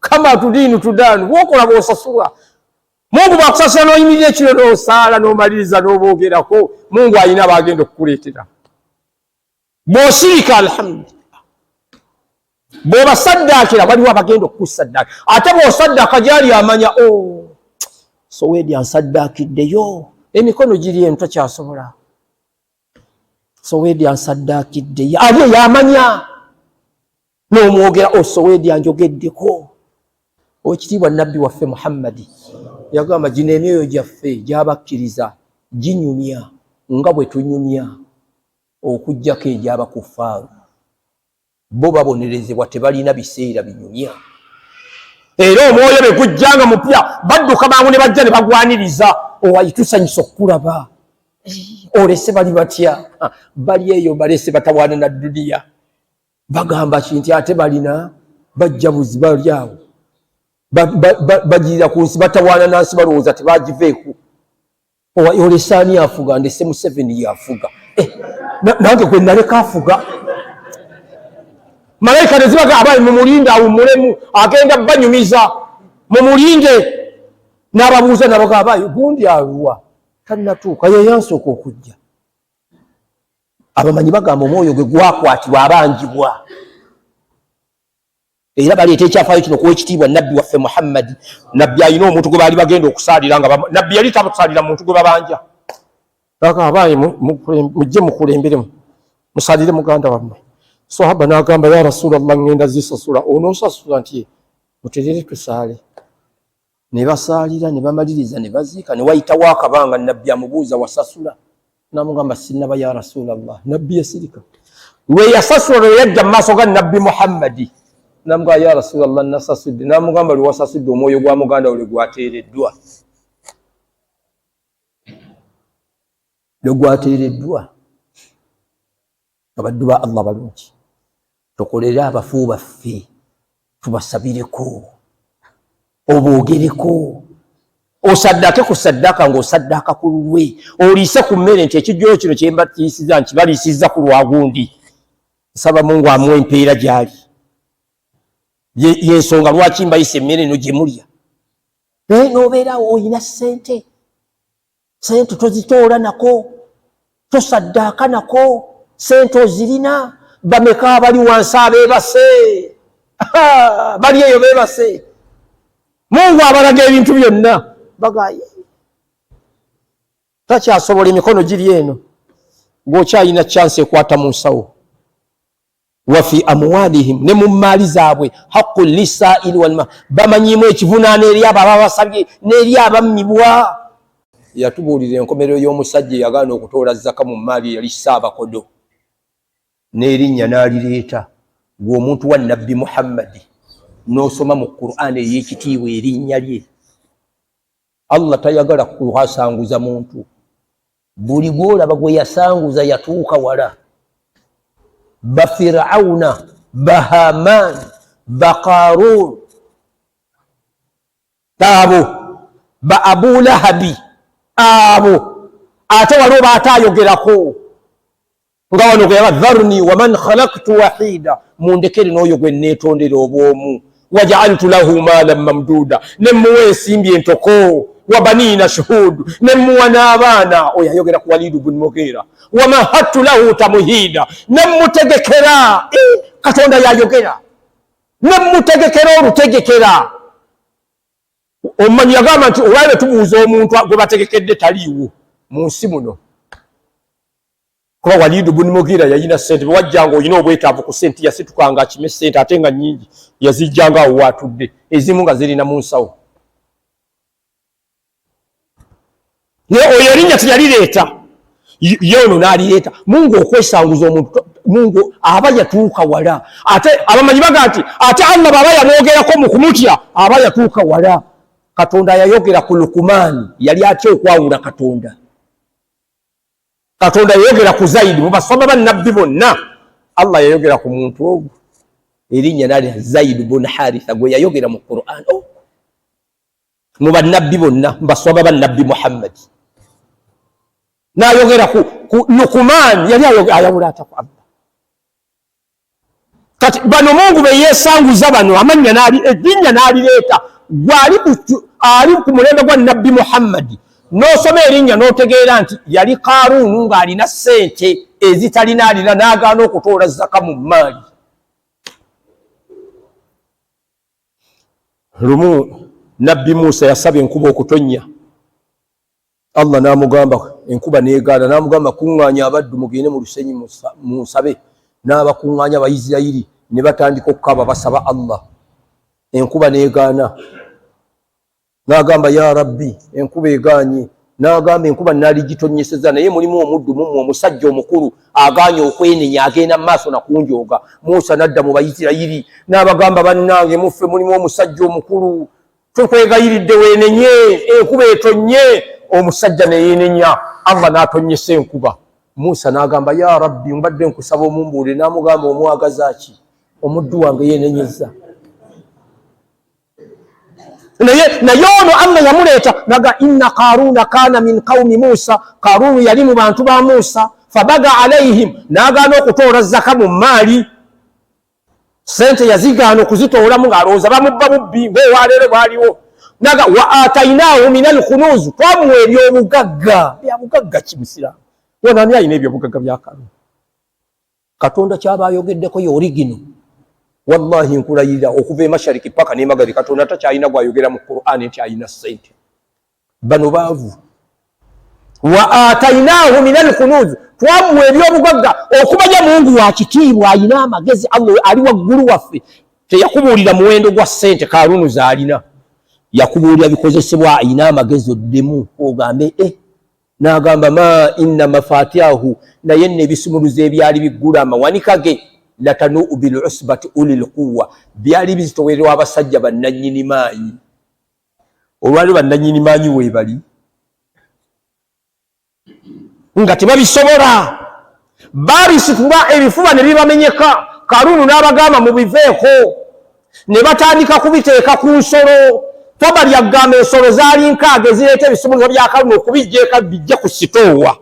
Kama tudiinu tudaanu, bwokola bw'osasulwa. Mungu bwakusasula n'oyimirira ekiro n'osaala n'omaliriza n'oboogerako, Mungu alina bagenda okukuleetera. Bw'osirika, alhamdulillah, bw'obasaddaakira, waliwo abagenda okukusaddaaka. Ate bw'osaddaaka gyali amanya, o oh, Soweedi ansaddaakiddeyo, emikono giri eno takyasobola. Soweedi ansaddaakiddeyo, ali eyo amanya n'omwogera, o oh, Soweedi anjogeddeko. Owekitiibwa Nabbi waffe Muhammadi yagamba, gino emyoyo gyaffe gyabakkiriza ginyumya nga bwe tunyumya. Okuggyako egy'abakufaaru, bo babonerezebwa tebalina biseera binyumya. Era omwoyo bwe gujja nga mupya, badduka mangu ne bajja ne bagwaniriza, owayi tusanyusa okukulaba, olese bali batya? Bali eyo balese batawaana na duniya. Bagamba ki nti ate balina bajja buzi bali awo bagirira ku nsi, batawaana na nsi, balowooza tebagiveeko. Olese ani afuga? Ndese Museveni yafuga. Eh, nange gwe naleka afuga. Malayika nezibaga abayi mumulinde awummulemu, agenda banyumiza, mumulinde. N'ababuuza nabaga abayi gundi aluwa tannatuuka, yeyansooka okujja. Abamanyi bagamba omwoyo gwe gwakwatibwa abanjibwa, era baleeta ekyafaayo kino kuwa ekitiibwa nabbi waffe Muhammadi. Nabbi alina omuntu gwe baali bagenda okusaalira, nga nabbi yali takusaalira muntu gwe babanja. Abaayi mujje mukulemberemu musalire muganda wammwe. Sahaba n'agamba, ya Rasulallah, ngenda zisasula. Onoosasula nti muterere tusaale. Ne basaalira ne bamaliriza ne baziika. Ne wayitawo akabanga, nabbi amubuuza, wasasula? Namugamba, sinnaba ya Rasulallah. Nabbi yasirika. Lwe yasasula, lwe yajja mu maaso ga nabbi Muhammadi, namugamba, ya Rasulallah, nasasudde. Namugamba, lwe wasasudde omwoyo gwa muganda wo lwe gwateereddwa, lwe gwateereddwa. Abaddu ba Allah balungi, tukolere abafu baffe, tubasabireko, oboogereko, osaddake ku saddaka ng'osaddaaka ku lulwe, oliise ku mmere nti ekijjulo kino kyembatiisiza nkibaliisizza ku lwagundi, nsaba Mungu amuwa empeera gy'ali, yensonga lwaki mbayisa emmere eno gye mulya. Naye n'obeerawo olina ssente, sente tozitoola nako, tosaddaaka nako, sente ozirina. Bameka abali wansi abeebase, bali eyo beebase, Mungu abalaga ebintu byonna, bagaye takyasobola, emikono giri eno, gwokyalina chance ekwata mu nsawo. Wafi amwalihim, ne mu mmaali zaabwe, haqqu lisaili walma, bamanyimu ekivunaano eri abo ababasabye n'eri abammibwa. Yatubuulira enkomerero y'omusajja eyagaana okutoola zaka mu mmaali eyali Ssaabakodo, n'erinnya n'alireeta. Gwe omuntu wa nabbi Muhammadi n'osoma mu Qur'an ey'ekitiibwa erinnya lye. Allah tayagala kuhasanguza muntu. Buli gwolaba gwe yasanguza yatuuka wala. Bafirauna, Bahaman, Baqarun, abo ba Abulahabi abo, ate waliwo baatayogerako nga wano gwe yaba dharni waman khalaktu wahida, mundekere n'oyo gwe neetondera obwomu, wajaaltu lahu maalan mamduuda, ne mmuwa ensimbi entoko, wabanina shuhudu, ne mmuwa n'abaana. Oyo ayogera ku Walidu bun Mugira. Wamahattu lahu tamuhiida, ne mmutegekera. Katonda yayogera, ne mmutegekera olutegekera. Omumanyi yagamba nti olwali tubuuza omuntu gwe bategekedde taliiwo mu nsi muno, kuba Walidu bun Mugira yalina sente. Bwewajjanga olina obwetaavu ku sente, yasitukanga akime sente, ate nga nyingi, yazijjanga awo waatudde, ezimu nga zirina mu nsawo. Naye oyo erinnya teyalireeta, ye ono n'alireeta. Mungu okwesanguza omuntu, Mungu aba yatuuka wala. Ate abamanyi baga nti ate Allah bw'aba yamwogerako mu kumutya, aba yatuuka wala. Katonda yayogera ku Lukumaani, yali atya okwawula Katonda? Katonda yayogera ku Zaidi mu baswaba ba nabbi bonna, Allah yayogera ku muntu ogwo erinnya nali Zaid bun Haritha gwe yayogera mu Qur'an. Oh. Mu bannabbi bonna, mu baswaba ba nabbi Muhammad, n'ayogera ku Lukuman, yali ayawula atya ku Allah? Kati bano Mungu beyesanguza bano amannya erinnya n'alireeta. Gwe ali ku mulembe gwa nabbi Muhammadi n'osoma erinnya n'otegeera nti yali Karuunu ng'alina ssente ezitalina alina, n'agaana okutoola zaka mu mmaali. Lumu nabbi Musa yasaba enkuba okutonnya, Allah n'amugamba enkuba n'egaana, n'amugamba kuŋŋaanya abaddu mugende mu lusenyi munsabe. N'abakuŋŋaanya Abayisirayiri ne batandika okukaaba basaba Allah, enkuba n'egaana. N'agamba, ya Rabbi, enkuba egaanye. N'agamba enkuba naligitonyeseza, naye mulimu omuddu mumwe omusajja omukulu agaanye okwenenya, agenda mu maaso nakunjooga. Musa n'adda mu Bayisirayiri n'abagamba, bannange muffe mulimu omusajja omukulu, tukwegayiridde weenenye, enkuba etonnye. Omusajja neyeenenya, Allah n'atonyesa enkuba. Musa n'agamba, ya Rabbi, mbadde nkusaba omumbuulire. N'amugamba, omwagaza ki? Omuddu wange yeenenyezza. Naye ono Allah yamuleeta naga, inna Karuna kana min qaumi Musa, Karunu yali mu bantu ba Musa, fabaga alaihim, n'agaana okutoola zaka mu maali, sente yazigaana okuzitoolamu ng'alowooza bamubba bubbi ng'owaleero bwaliwo. Naga wa atainahu min alkunuzu, twamuwa ebyobugagga. Byabugagga ki musiraamu wonani alina ebyobugagga bya Karunu? Katonda kyaba ayogeddeko ye origino. Wallahi nkulayirira, okuva emashariki paka nemagari, Katonda takyalina gwayogera mu Qur'ani nti alina sente. Bano baavu. Wa atainahu min alkunuz, twamuwa ebyobugagga. Okumanya Mungu wa kitiibwa, alina amagezi, Allah ali waggulu waffe, teyakubuulira muwendo gwa ssente Karunu zaalina, yakubuulira bikozesebwa. Alina amagezi, oddemu ogambe eh. N'agamba, ma inna mafatiahu, naye nno ebisumuluzo ebyali biggula amawanika ge, latanuu bilusbati ulil quwa, byali bizitowererwa abasajja bannannyini maanyi. Olwaliro bannannyini maanyi weebali nga tebabisobola, babisitula ebifuba ne bibamenyeka. Karunu n'abagamba, mubiveeko. Ne batandika kubiteeka ku nsolo. Tabali agamba ensolo zaali 60 ezireeta ebisumuluzo bya Karunu okubijja bijje ku sitoowa.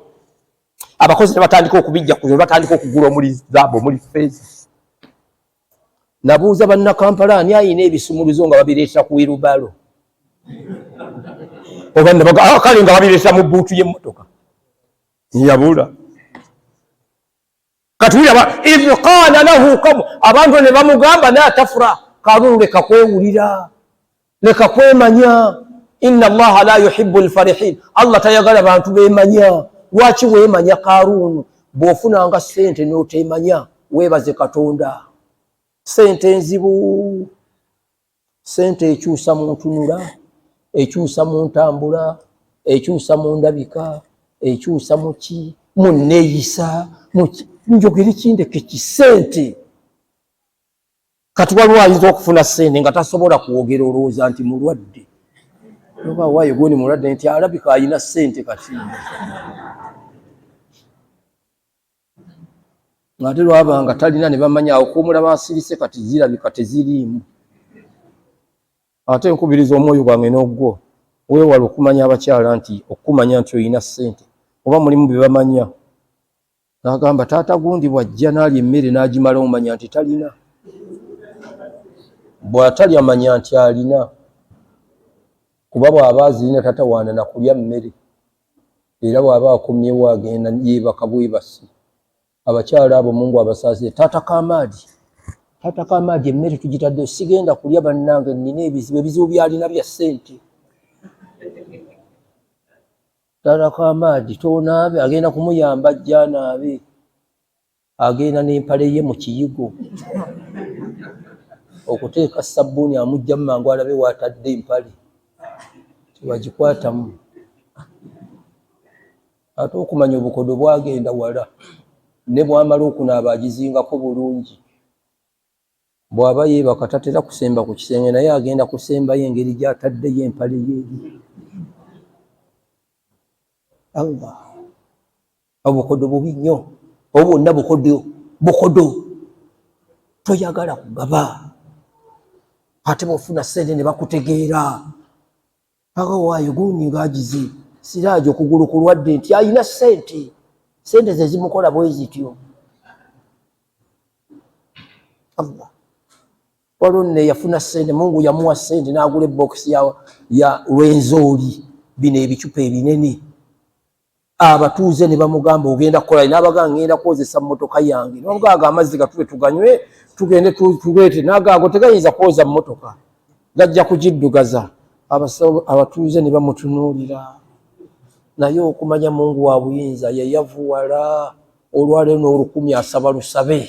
Abakozi ne batandika okubijja ku, batandika okugula omuli zaabu, omuli feeza. Nabuuza bannakampala, ani ayina ebisumuluzo nga babireeta ku wirubalo oba kale nga babireeta mu buutu y'emmotoka? Yabula. Kati wulaba, idh qala lahu kamu, abantu ne bamugamba, la tafra, Karunu leka kwewulira, leka kwemanya, inna Allaha la yuhibu lfarihin, Allah tayagala bantu bemanya. Lwaki weemanya Karunu? Bw'ofunanga sente n'otemanya, weebaze Katonda. Sente nzibu, sente ekyusa mu ntunula, ekyusa mu ntambula, ekyusa mu ndabika, ekyusa muki, mu neeyisa, njogere kindeke kisente. Kati waliwo ayinza okufuna sente nga tasobola kwogera, olowooza nti mulwadde, oba waayo goni mulwadde, nti alabika alina sente. Kati ate lwaba nga talina, ne bamanya awo kumulaba asirise, kati zirabika teziriimu. Ate nkubiriza omwoyo gwange n'ogwo, weewale okumanya abakyala nti okumanya nti olina ssente, oba mulimu bye bamanya. N'agamba, taata gundi bw'ajja n'alya emmere n'agimala, omanya nti talina, bw'atalya manya nti alina, kuba bw'aba azirina tatawaana na kulya mmere, era bw'aba akomyewo agenda yeebaka bwebasi. Abakyala abo Mungu abasaasire. Taata Kamaadi, taata Kamaadi, emmere tugitadde, sigenda kulya bannange, nnina ebizibu. Ebizibu byalina bya ssente. Taata Kamaadi tonaabe, agenda kumuyamba ajja anaabe, agenda n'empale ye mu kiyigo okuteeka sabbuuni, amugjamu mangu alabe waatadde empale tebagikwatamu. Ate okumanya obukodo bwagenda wala, ne bwamala okunaaba agizingako bulungi. Bw'aba yeebaka tatera kusemba ku kisenge, naye agenda kusembayo engeri gy'ataddeyo empale ye eri. Allah, obukodo bubi nnyo, obwo bwonna bukodo bukodo, toyagala kugaba. Ate bw'ofuna ssente ne bakutegeera, aga waayo gundi ng'agize siraaji okugulu kulwadde, nti alina ssente, ssente ze zimukola bwe zityo. Allah, waliwo nno eyafuna ssente, Mungu yamuwa ssente n'agula ebokisi ya Rwenzori, bino ebicupa ebinene. Abatuuze ne bamugamba, ogenda kukola? N'abagamba, ngenda kwozesa mmotoka yange. Nabamugamba, amazzi gatube tuganywe, tugende tuleete. N'agaago tegayinza kwoza mmotoka, gajja kugiddugaza. Abatuuze ne bamutunuulira, naye okumanya Mungu wa buyinza, yeyavuwala olwaleero n'olukumi asaba lusabe.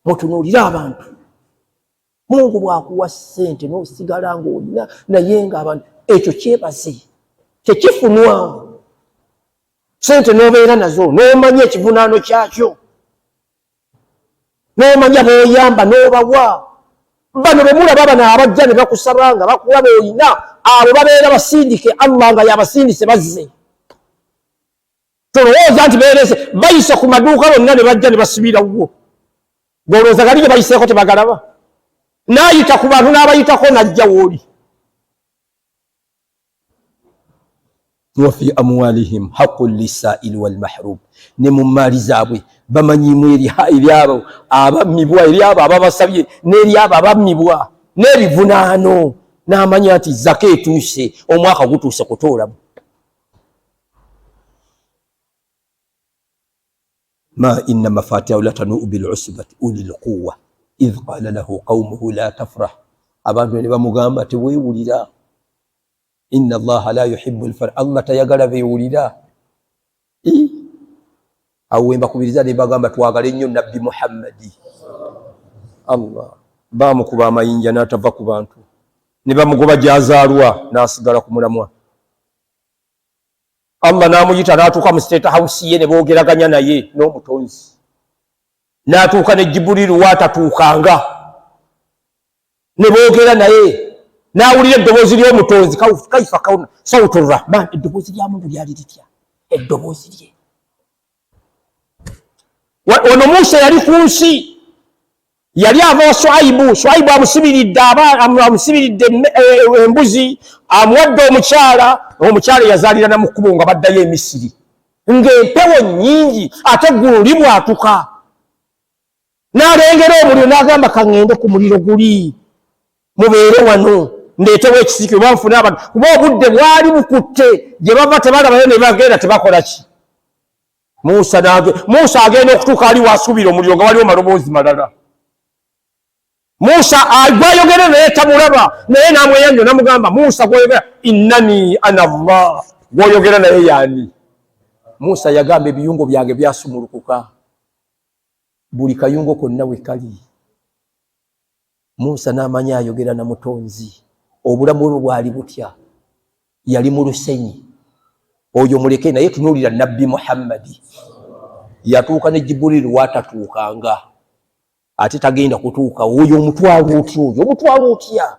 Mutunuulire abantu. Mungu bw'akuwa ssente n'osigala ng'olina, naye ng'abantu, ekyo kyebaze. Tekifunwa sente n'obeera nazo n'omanya ekivunaano kyakyo, n'omanya b'oyamba n'obawa. Bano bemulaba bano abajja ne bakusaba nga bakulaba olina, abo babeera basindike Allah nga yabasindise bazze. Tolowooza nti beerese, bayise ku maduuka bonna ne bajja ne basibira wo. Golowooza gali ge bayiseeko tebagalaba? N'ayita ku bantu n'abayitako n'ajja w'oli. Wafi amwalihim haqu lisaili walmahrum, ne mu mmaali zaabwe bamanyimu eri abo abammibwa, eri abo ababasabye n'eri abo abammibwa n'ebivunaano. N'amanya nti zaka etuuse, omwaka gutuuse kutoolamu. Ma inna mafatihahu latanuu bilusbati uli lquwa idh qala lahu qaumuhu la tafrah, abantu ne bamugamba teweewulira, inna allaha la yuhibu lfar, Allah tayagala beewulira. Awo wembakubiriza ne mbagamba twagale nnyo Nabbi Muhammadi. Allah bamukuba amayinja n'atava ku bantu, ne bamugoba gy'azaalwa n'asigala ku mulamwa. Allah n'amuyita n'atuuka mu State House ye ne boogeraganya naye n'omutonzi, n'atuuka ne Jibuliru waatatuukanga ne boogera naye, n'awulira eddoboozi ly'omutonzi, kaifa sautu Rahman, eddoboozi lya Mungu lyali litya? Eddoboozi lye. Ono Musa yali ku nsi, yali ava wa Shuaibu, Shuaibu amusibiridde amusibiridde embuzi, amuwadde omukyala, omukyala yazaalira na mu kkubo nga baddayo e Misiri, ng'empewo nnyingi ate eggulu libwatuka, n'alengera omuliro n'agamba kaŋŋende ku muliro guli mubeere wano ndeetewo ekisiiki oba nfune abantu, kuba obudde bwali bukutte gye bava tebalabayo ne bagenda tebakola ki. Musa Musa agenda okutuuka ali wasuubira omuliro nga waliwo maloboozi malala. Musa gwayogera naye tamulaba, naye n'amweyanjo namugamba, Musa gwoyogera, innani ana Allah, gwoyogera naye yaani? Musa yagamba ebiyungo byange byasumulukuka, buli kayungo konna we kali. Musa n'amanya ayogera na mutonzi. Obulamu bwe bwali butya? Yali mu lusenyi. Oyo muleke, naye tunuulira Nabbi Muhammadi, yatuuka ne Jibuliru waatatuukanga, ate tagenda kutuuka. Oyo omutwalo otya? Oyo omutwalo otya?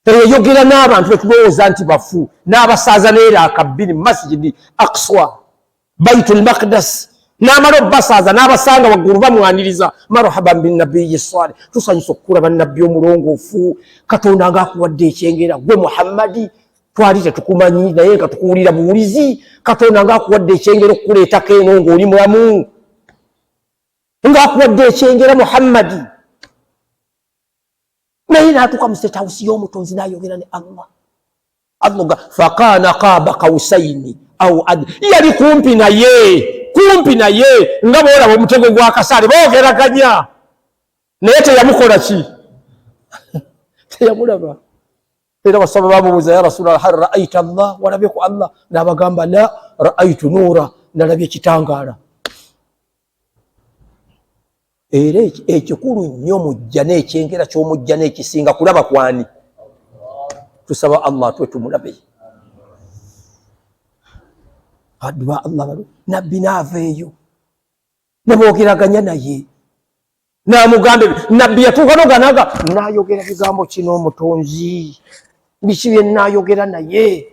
Eyayogera n'abantu betulowooza nti bafu, n'abasaaza neera akabbiri mu Masjidi Akswa, Baitul Maqdas, n'amala obbasaaza n'abasanga waggulu bamwaniriza, marhaban binnabiyi salih, tusanyusa okukulaba nabbi omulongoofu, Katonda ng'akuwadde ekyengera gwe Muhammadi, twali tetukumanyi naye nga tukuwulira buwulizi, Katonda ng'akuwadde ekyengera okukuleetako eno ng'oli mulamu, ng'akuwadde ekyengera Muhammadi. Naye n'atuuka mu State House y'omutonzi n'ayogera ne Allah. Allah fakana qaba kausaini au ad, yali kumpi naye, kumpi naye nga bwolaba omutego gwa kasaale, boogeraganya naye teyamukola ki? Teyamulaba. Era basaba bamubuuza, ya Rasulallah, hal raaita Allah, walabye ku Allah? N'abagamba, la raaitu nuura, nalabye ekitangaala. Era ekikulu nnyo mujja n'ekyengera ky'omujja n'ekisinga kulaba kwani? Tusaba Allah atwe tumulabe. Addu ba Allah balo nabbi n'ava eyo ne boogeraganya naye n'amugamba ebyo. Nabbi yatuuka noganaga n'ayogera bigambo kino omutonzi, biki bye naayogera naye?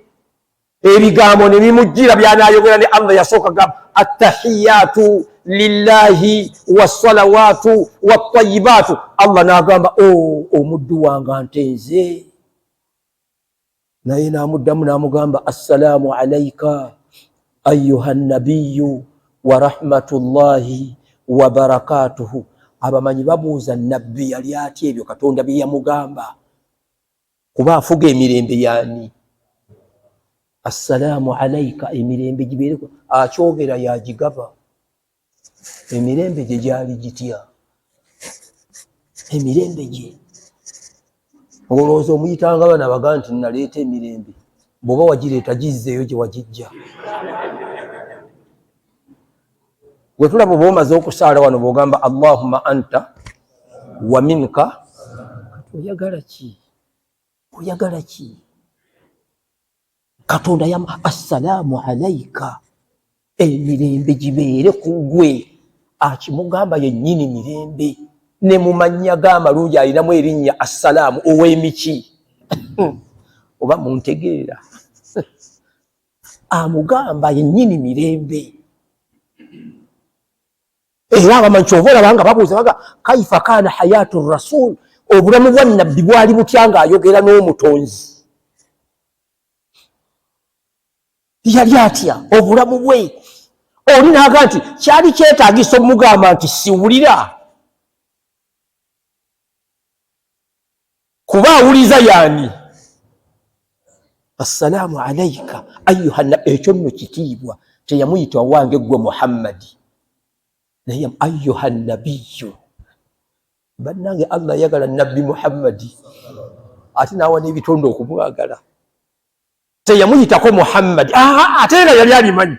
Ebigambo ne bimujjira byanayogera ne Allah. Yasooka gamba attahiyatu lillahi wassalawatu wattayibaatu. Allah n'agamba, o omuddu wange antenze. Naye n'amuddamu n'amugamba, assalaamu alaika ayuha nabiyu wa rahmatullahi wa barakatuhu. Abamanyi babuuza, nabbi yali atya ebyo Katonda bye yamugamba? Kuba afuga emirembe yani? Assalaamu alaika, emirembe gibeere, akyogera yagigaba. Emirembe gye gyali gitya? Emirembe gye olowooza omuyitanga bana baga nti naleeta emirembe, bw'oba wagireeta gizzeeyo gye wagijja. Gwe tulaba oba omaze okusaala wano bw'ogamba Allahumma anta wa minka, oyagala ki? Oyagala ki? Katonda yam assalaamu alaika, emirembe gibeere ku ggwe. Akimugamba yennyini mirembe, ne mu mannya ge amalungi alinamu erinnya assalaamu, ow'emiki. Oba muntegeera? Amugamba yennyini mirembe. Era abamanyi kyova olaba nga babuuza baga kaifa kaana hayatu rasul, obulamu bwa nabbi bwali butya ng'ayogera n'omutonzi? Yali atya obulamu bwe? Oli naaga nti kyali kyetaagisa omugamba nti siwulira, kuba awuliza yaani? Assalaamu alaika ayuha. Ekyo nno kitiibwa. Teyamuyita owange gwe Muhammadi, naye ayuha nabiyu. Bannange, Allah ayagala Nabbi Muhammadi, ate naawa n'ebitonde okumwagala. Teyamuyitako Muhammadi, ate nga yali alimanyi.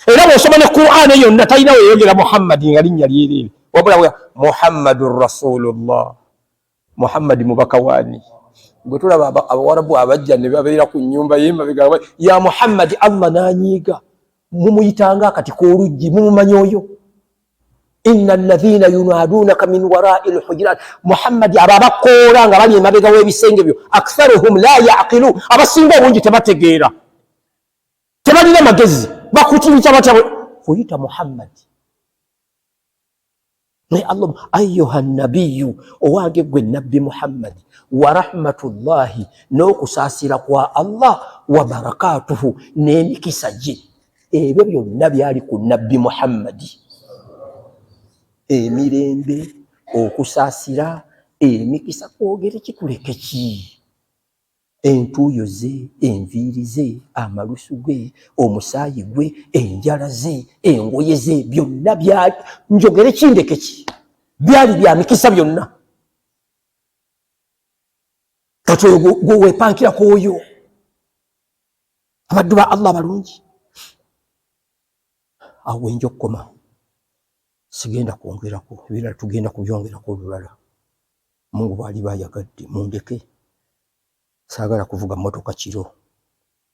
Era bw'osoma ne Qur'ani yonna, talina weyogera Muhammadi nga linnya lyereere, wabula Muhammadun Rasulullah, Muhammadi mubaka waani? Gwe tulaba abawarabu abajja ne babeera ku nnyumba y'emabega ya Muhammadi, Allah n'anyiiga, mumuyitanga akati k'oluggi, mumumanyi oyo? Inna alladhina yunadunaka min warai lhujurat, Muhammadi, abo abakoola nga bali emabega w'ebisenge byo, aktharuhum la yaqilu, abasinga obungi tebategeera, tebalina magezi. Bakutiriza batya kuyita Muhammadi? Naye Allah, ayuha nabiyu, owange gwe Nabbi Muhammadi, wa rahmatullahi, n'okusaasira kwa Allah, wa barakatuhu, n'emikisa gye. Ebyo byonna byali ku Nabbi Muhammadi, emirembe, okusaasira, emikisa. Kwogere kikuleke ki? Entuuyo ze, enviiri ze, amalusu ge, omusaayi gwe, enjala ze, engoye ze, byonna byali, njogere kindeke ki, byali bya mikisa byonna. Kati oyo gwe weepankirako oyo? Abaddu ba Allah balungi, awo wenja okukoma, sigenda kwongerako ebirala, tugenda kubyongerako olulala Mungu bw'aliba ayagadde. Mundeke, saagala kuvuga mmotoka kiro,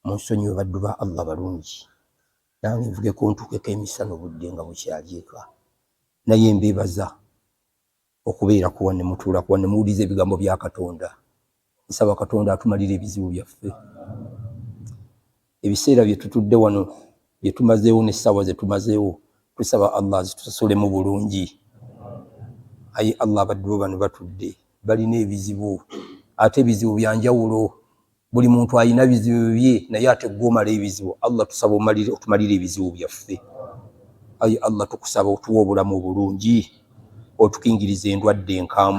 munsonyiwe. Baddu ba Allah balungi, nange nvugeko ntuukeko emisana, obudde nga bukyali eka. Naye mbeebaza okubeera kuwa ne mutuula kuwa ne muwuliza ebigambo bya Katonda. Nsaba Katonda atumalire ebizibu byaffe. Ebiseera bye tutudde wano, bye tumazeewo, n'essaawa ze tumazeewo, tusaba Allah azitusasulemu bulungi. Ayi Allah, abaddu bo bano batudde, balina ebizibu, ate ebizibu byanjawulo. Buli muntu alina bizibu bye, naye ate gwe omala ebizibu. Allah, tusaba otumalire ebizibu byaffe. Ayi Allah, tukusaba otuwa obulamu obulungi, otukingiriza endwadde enkambwe.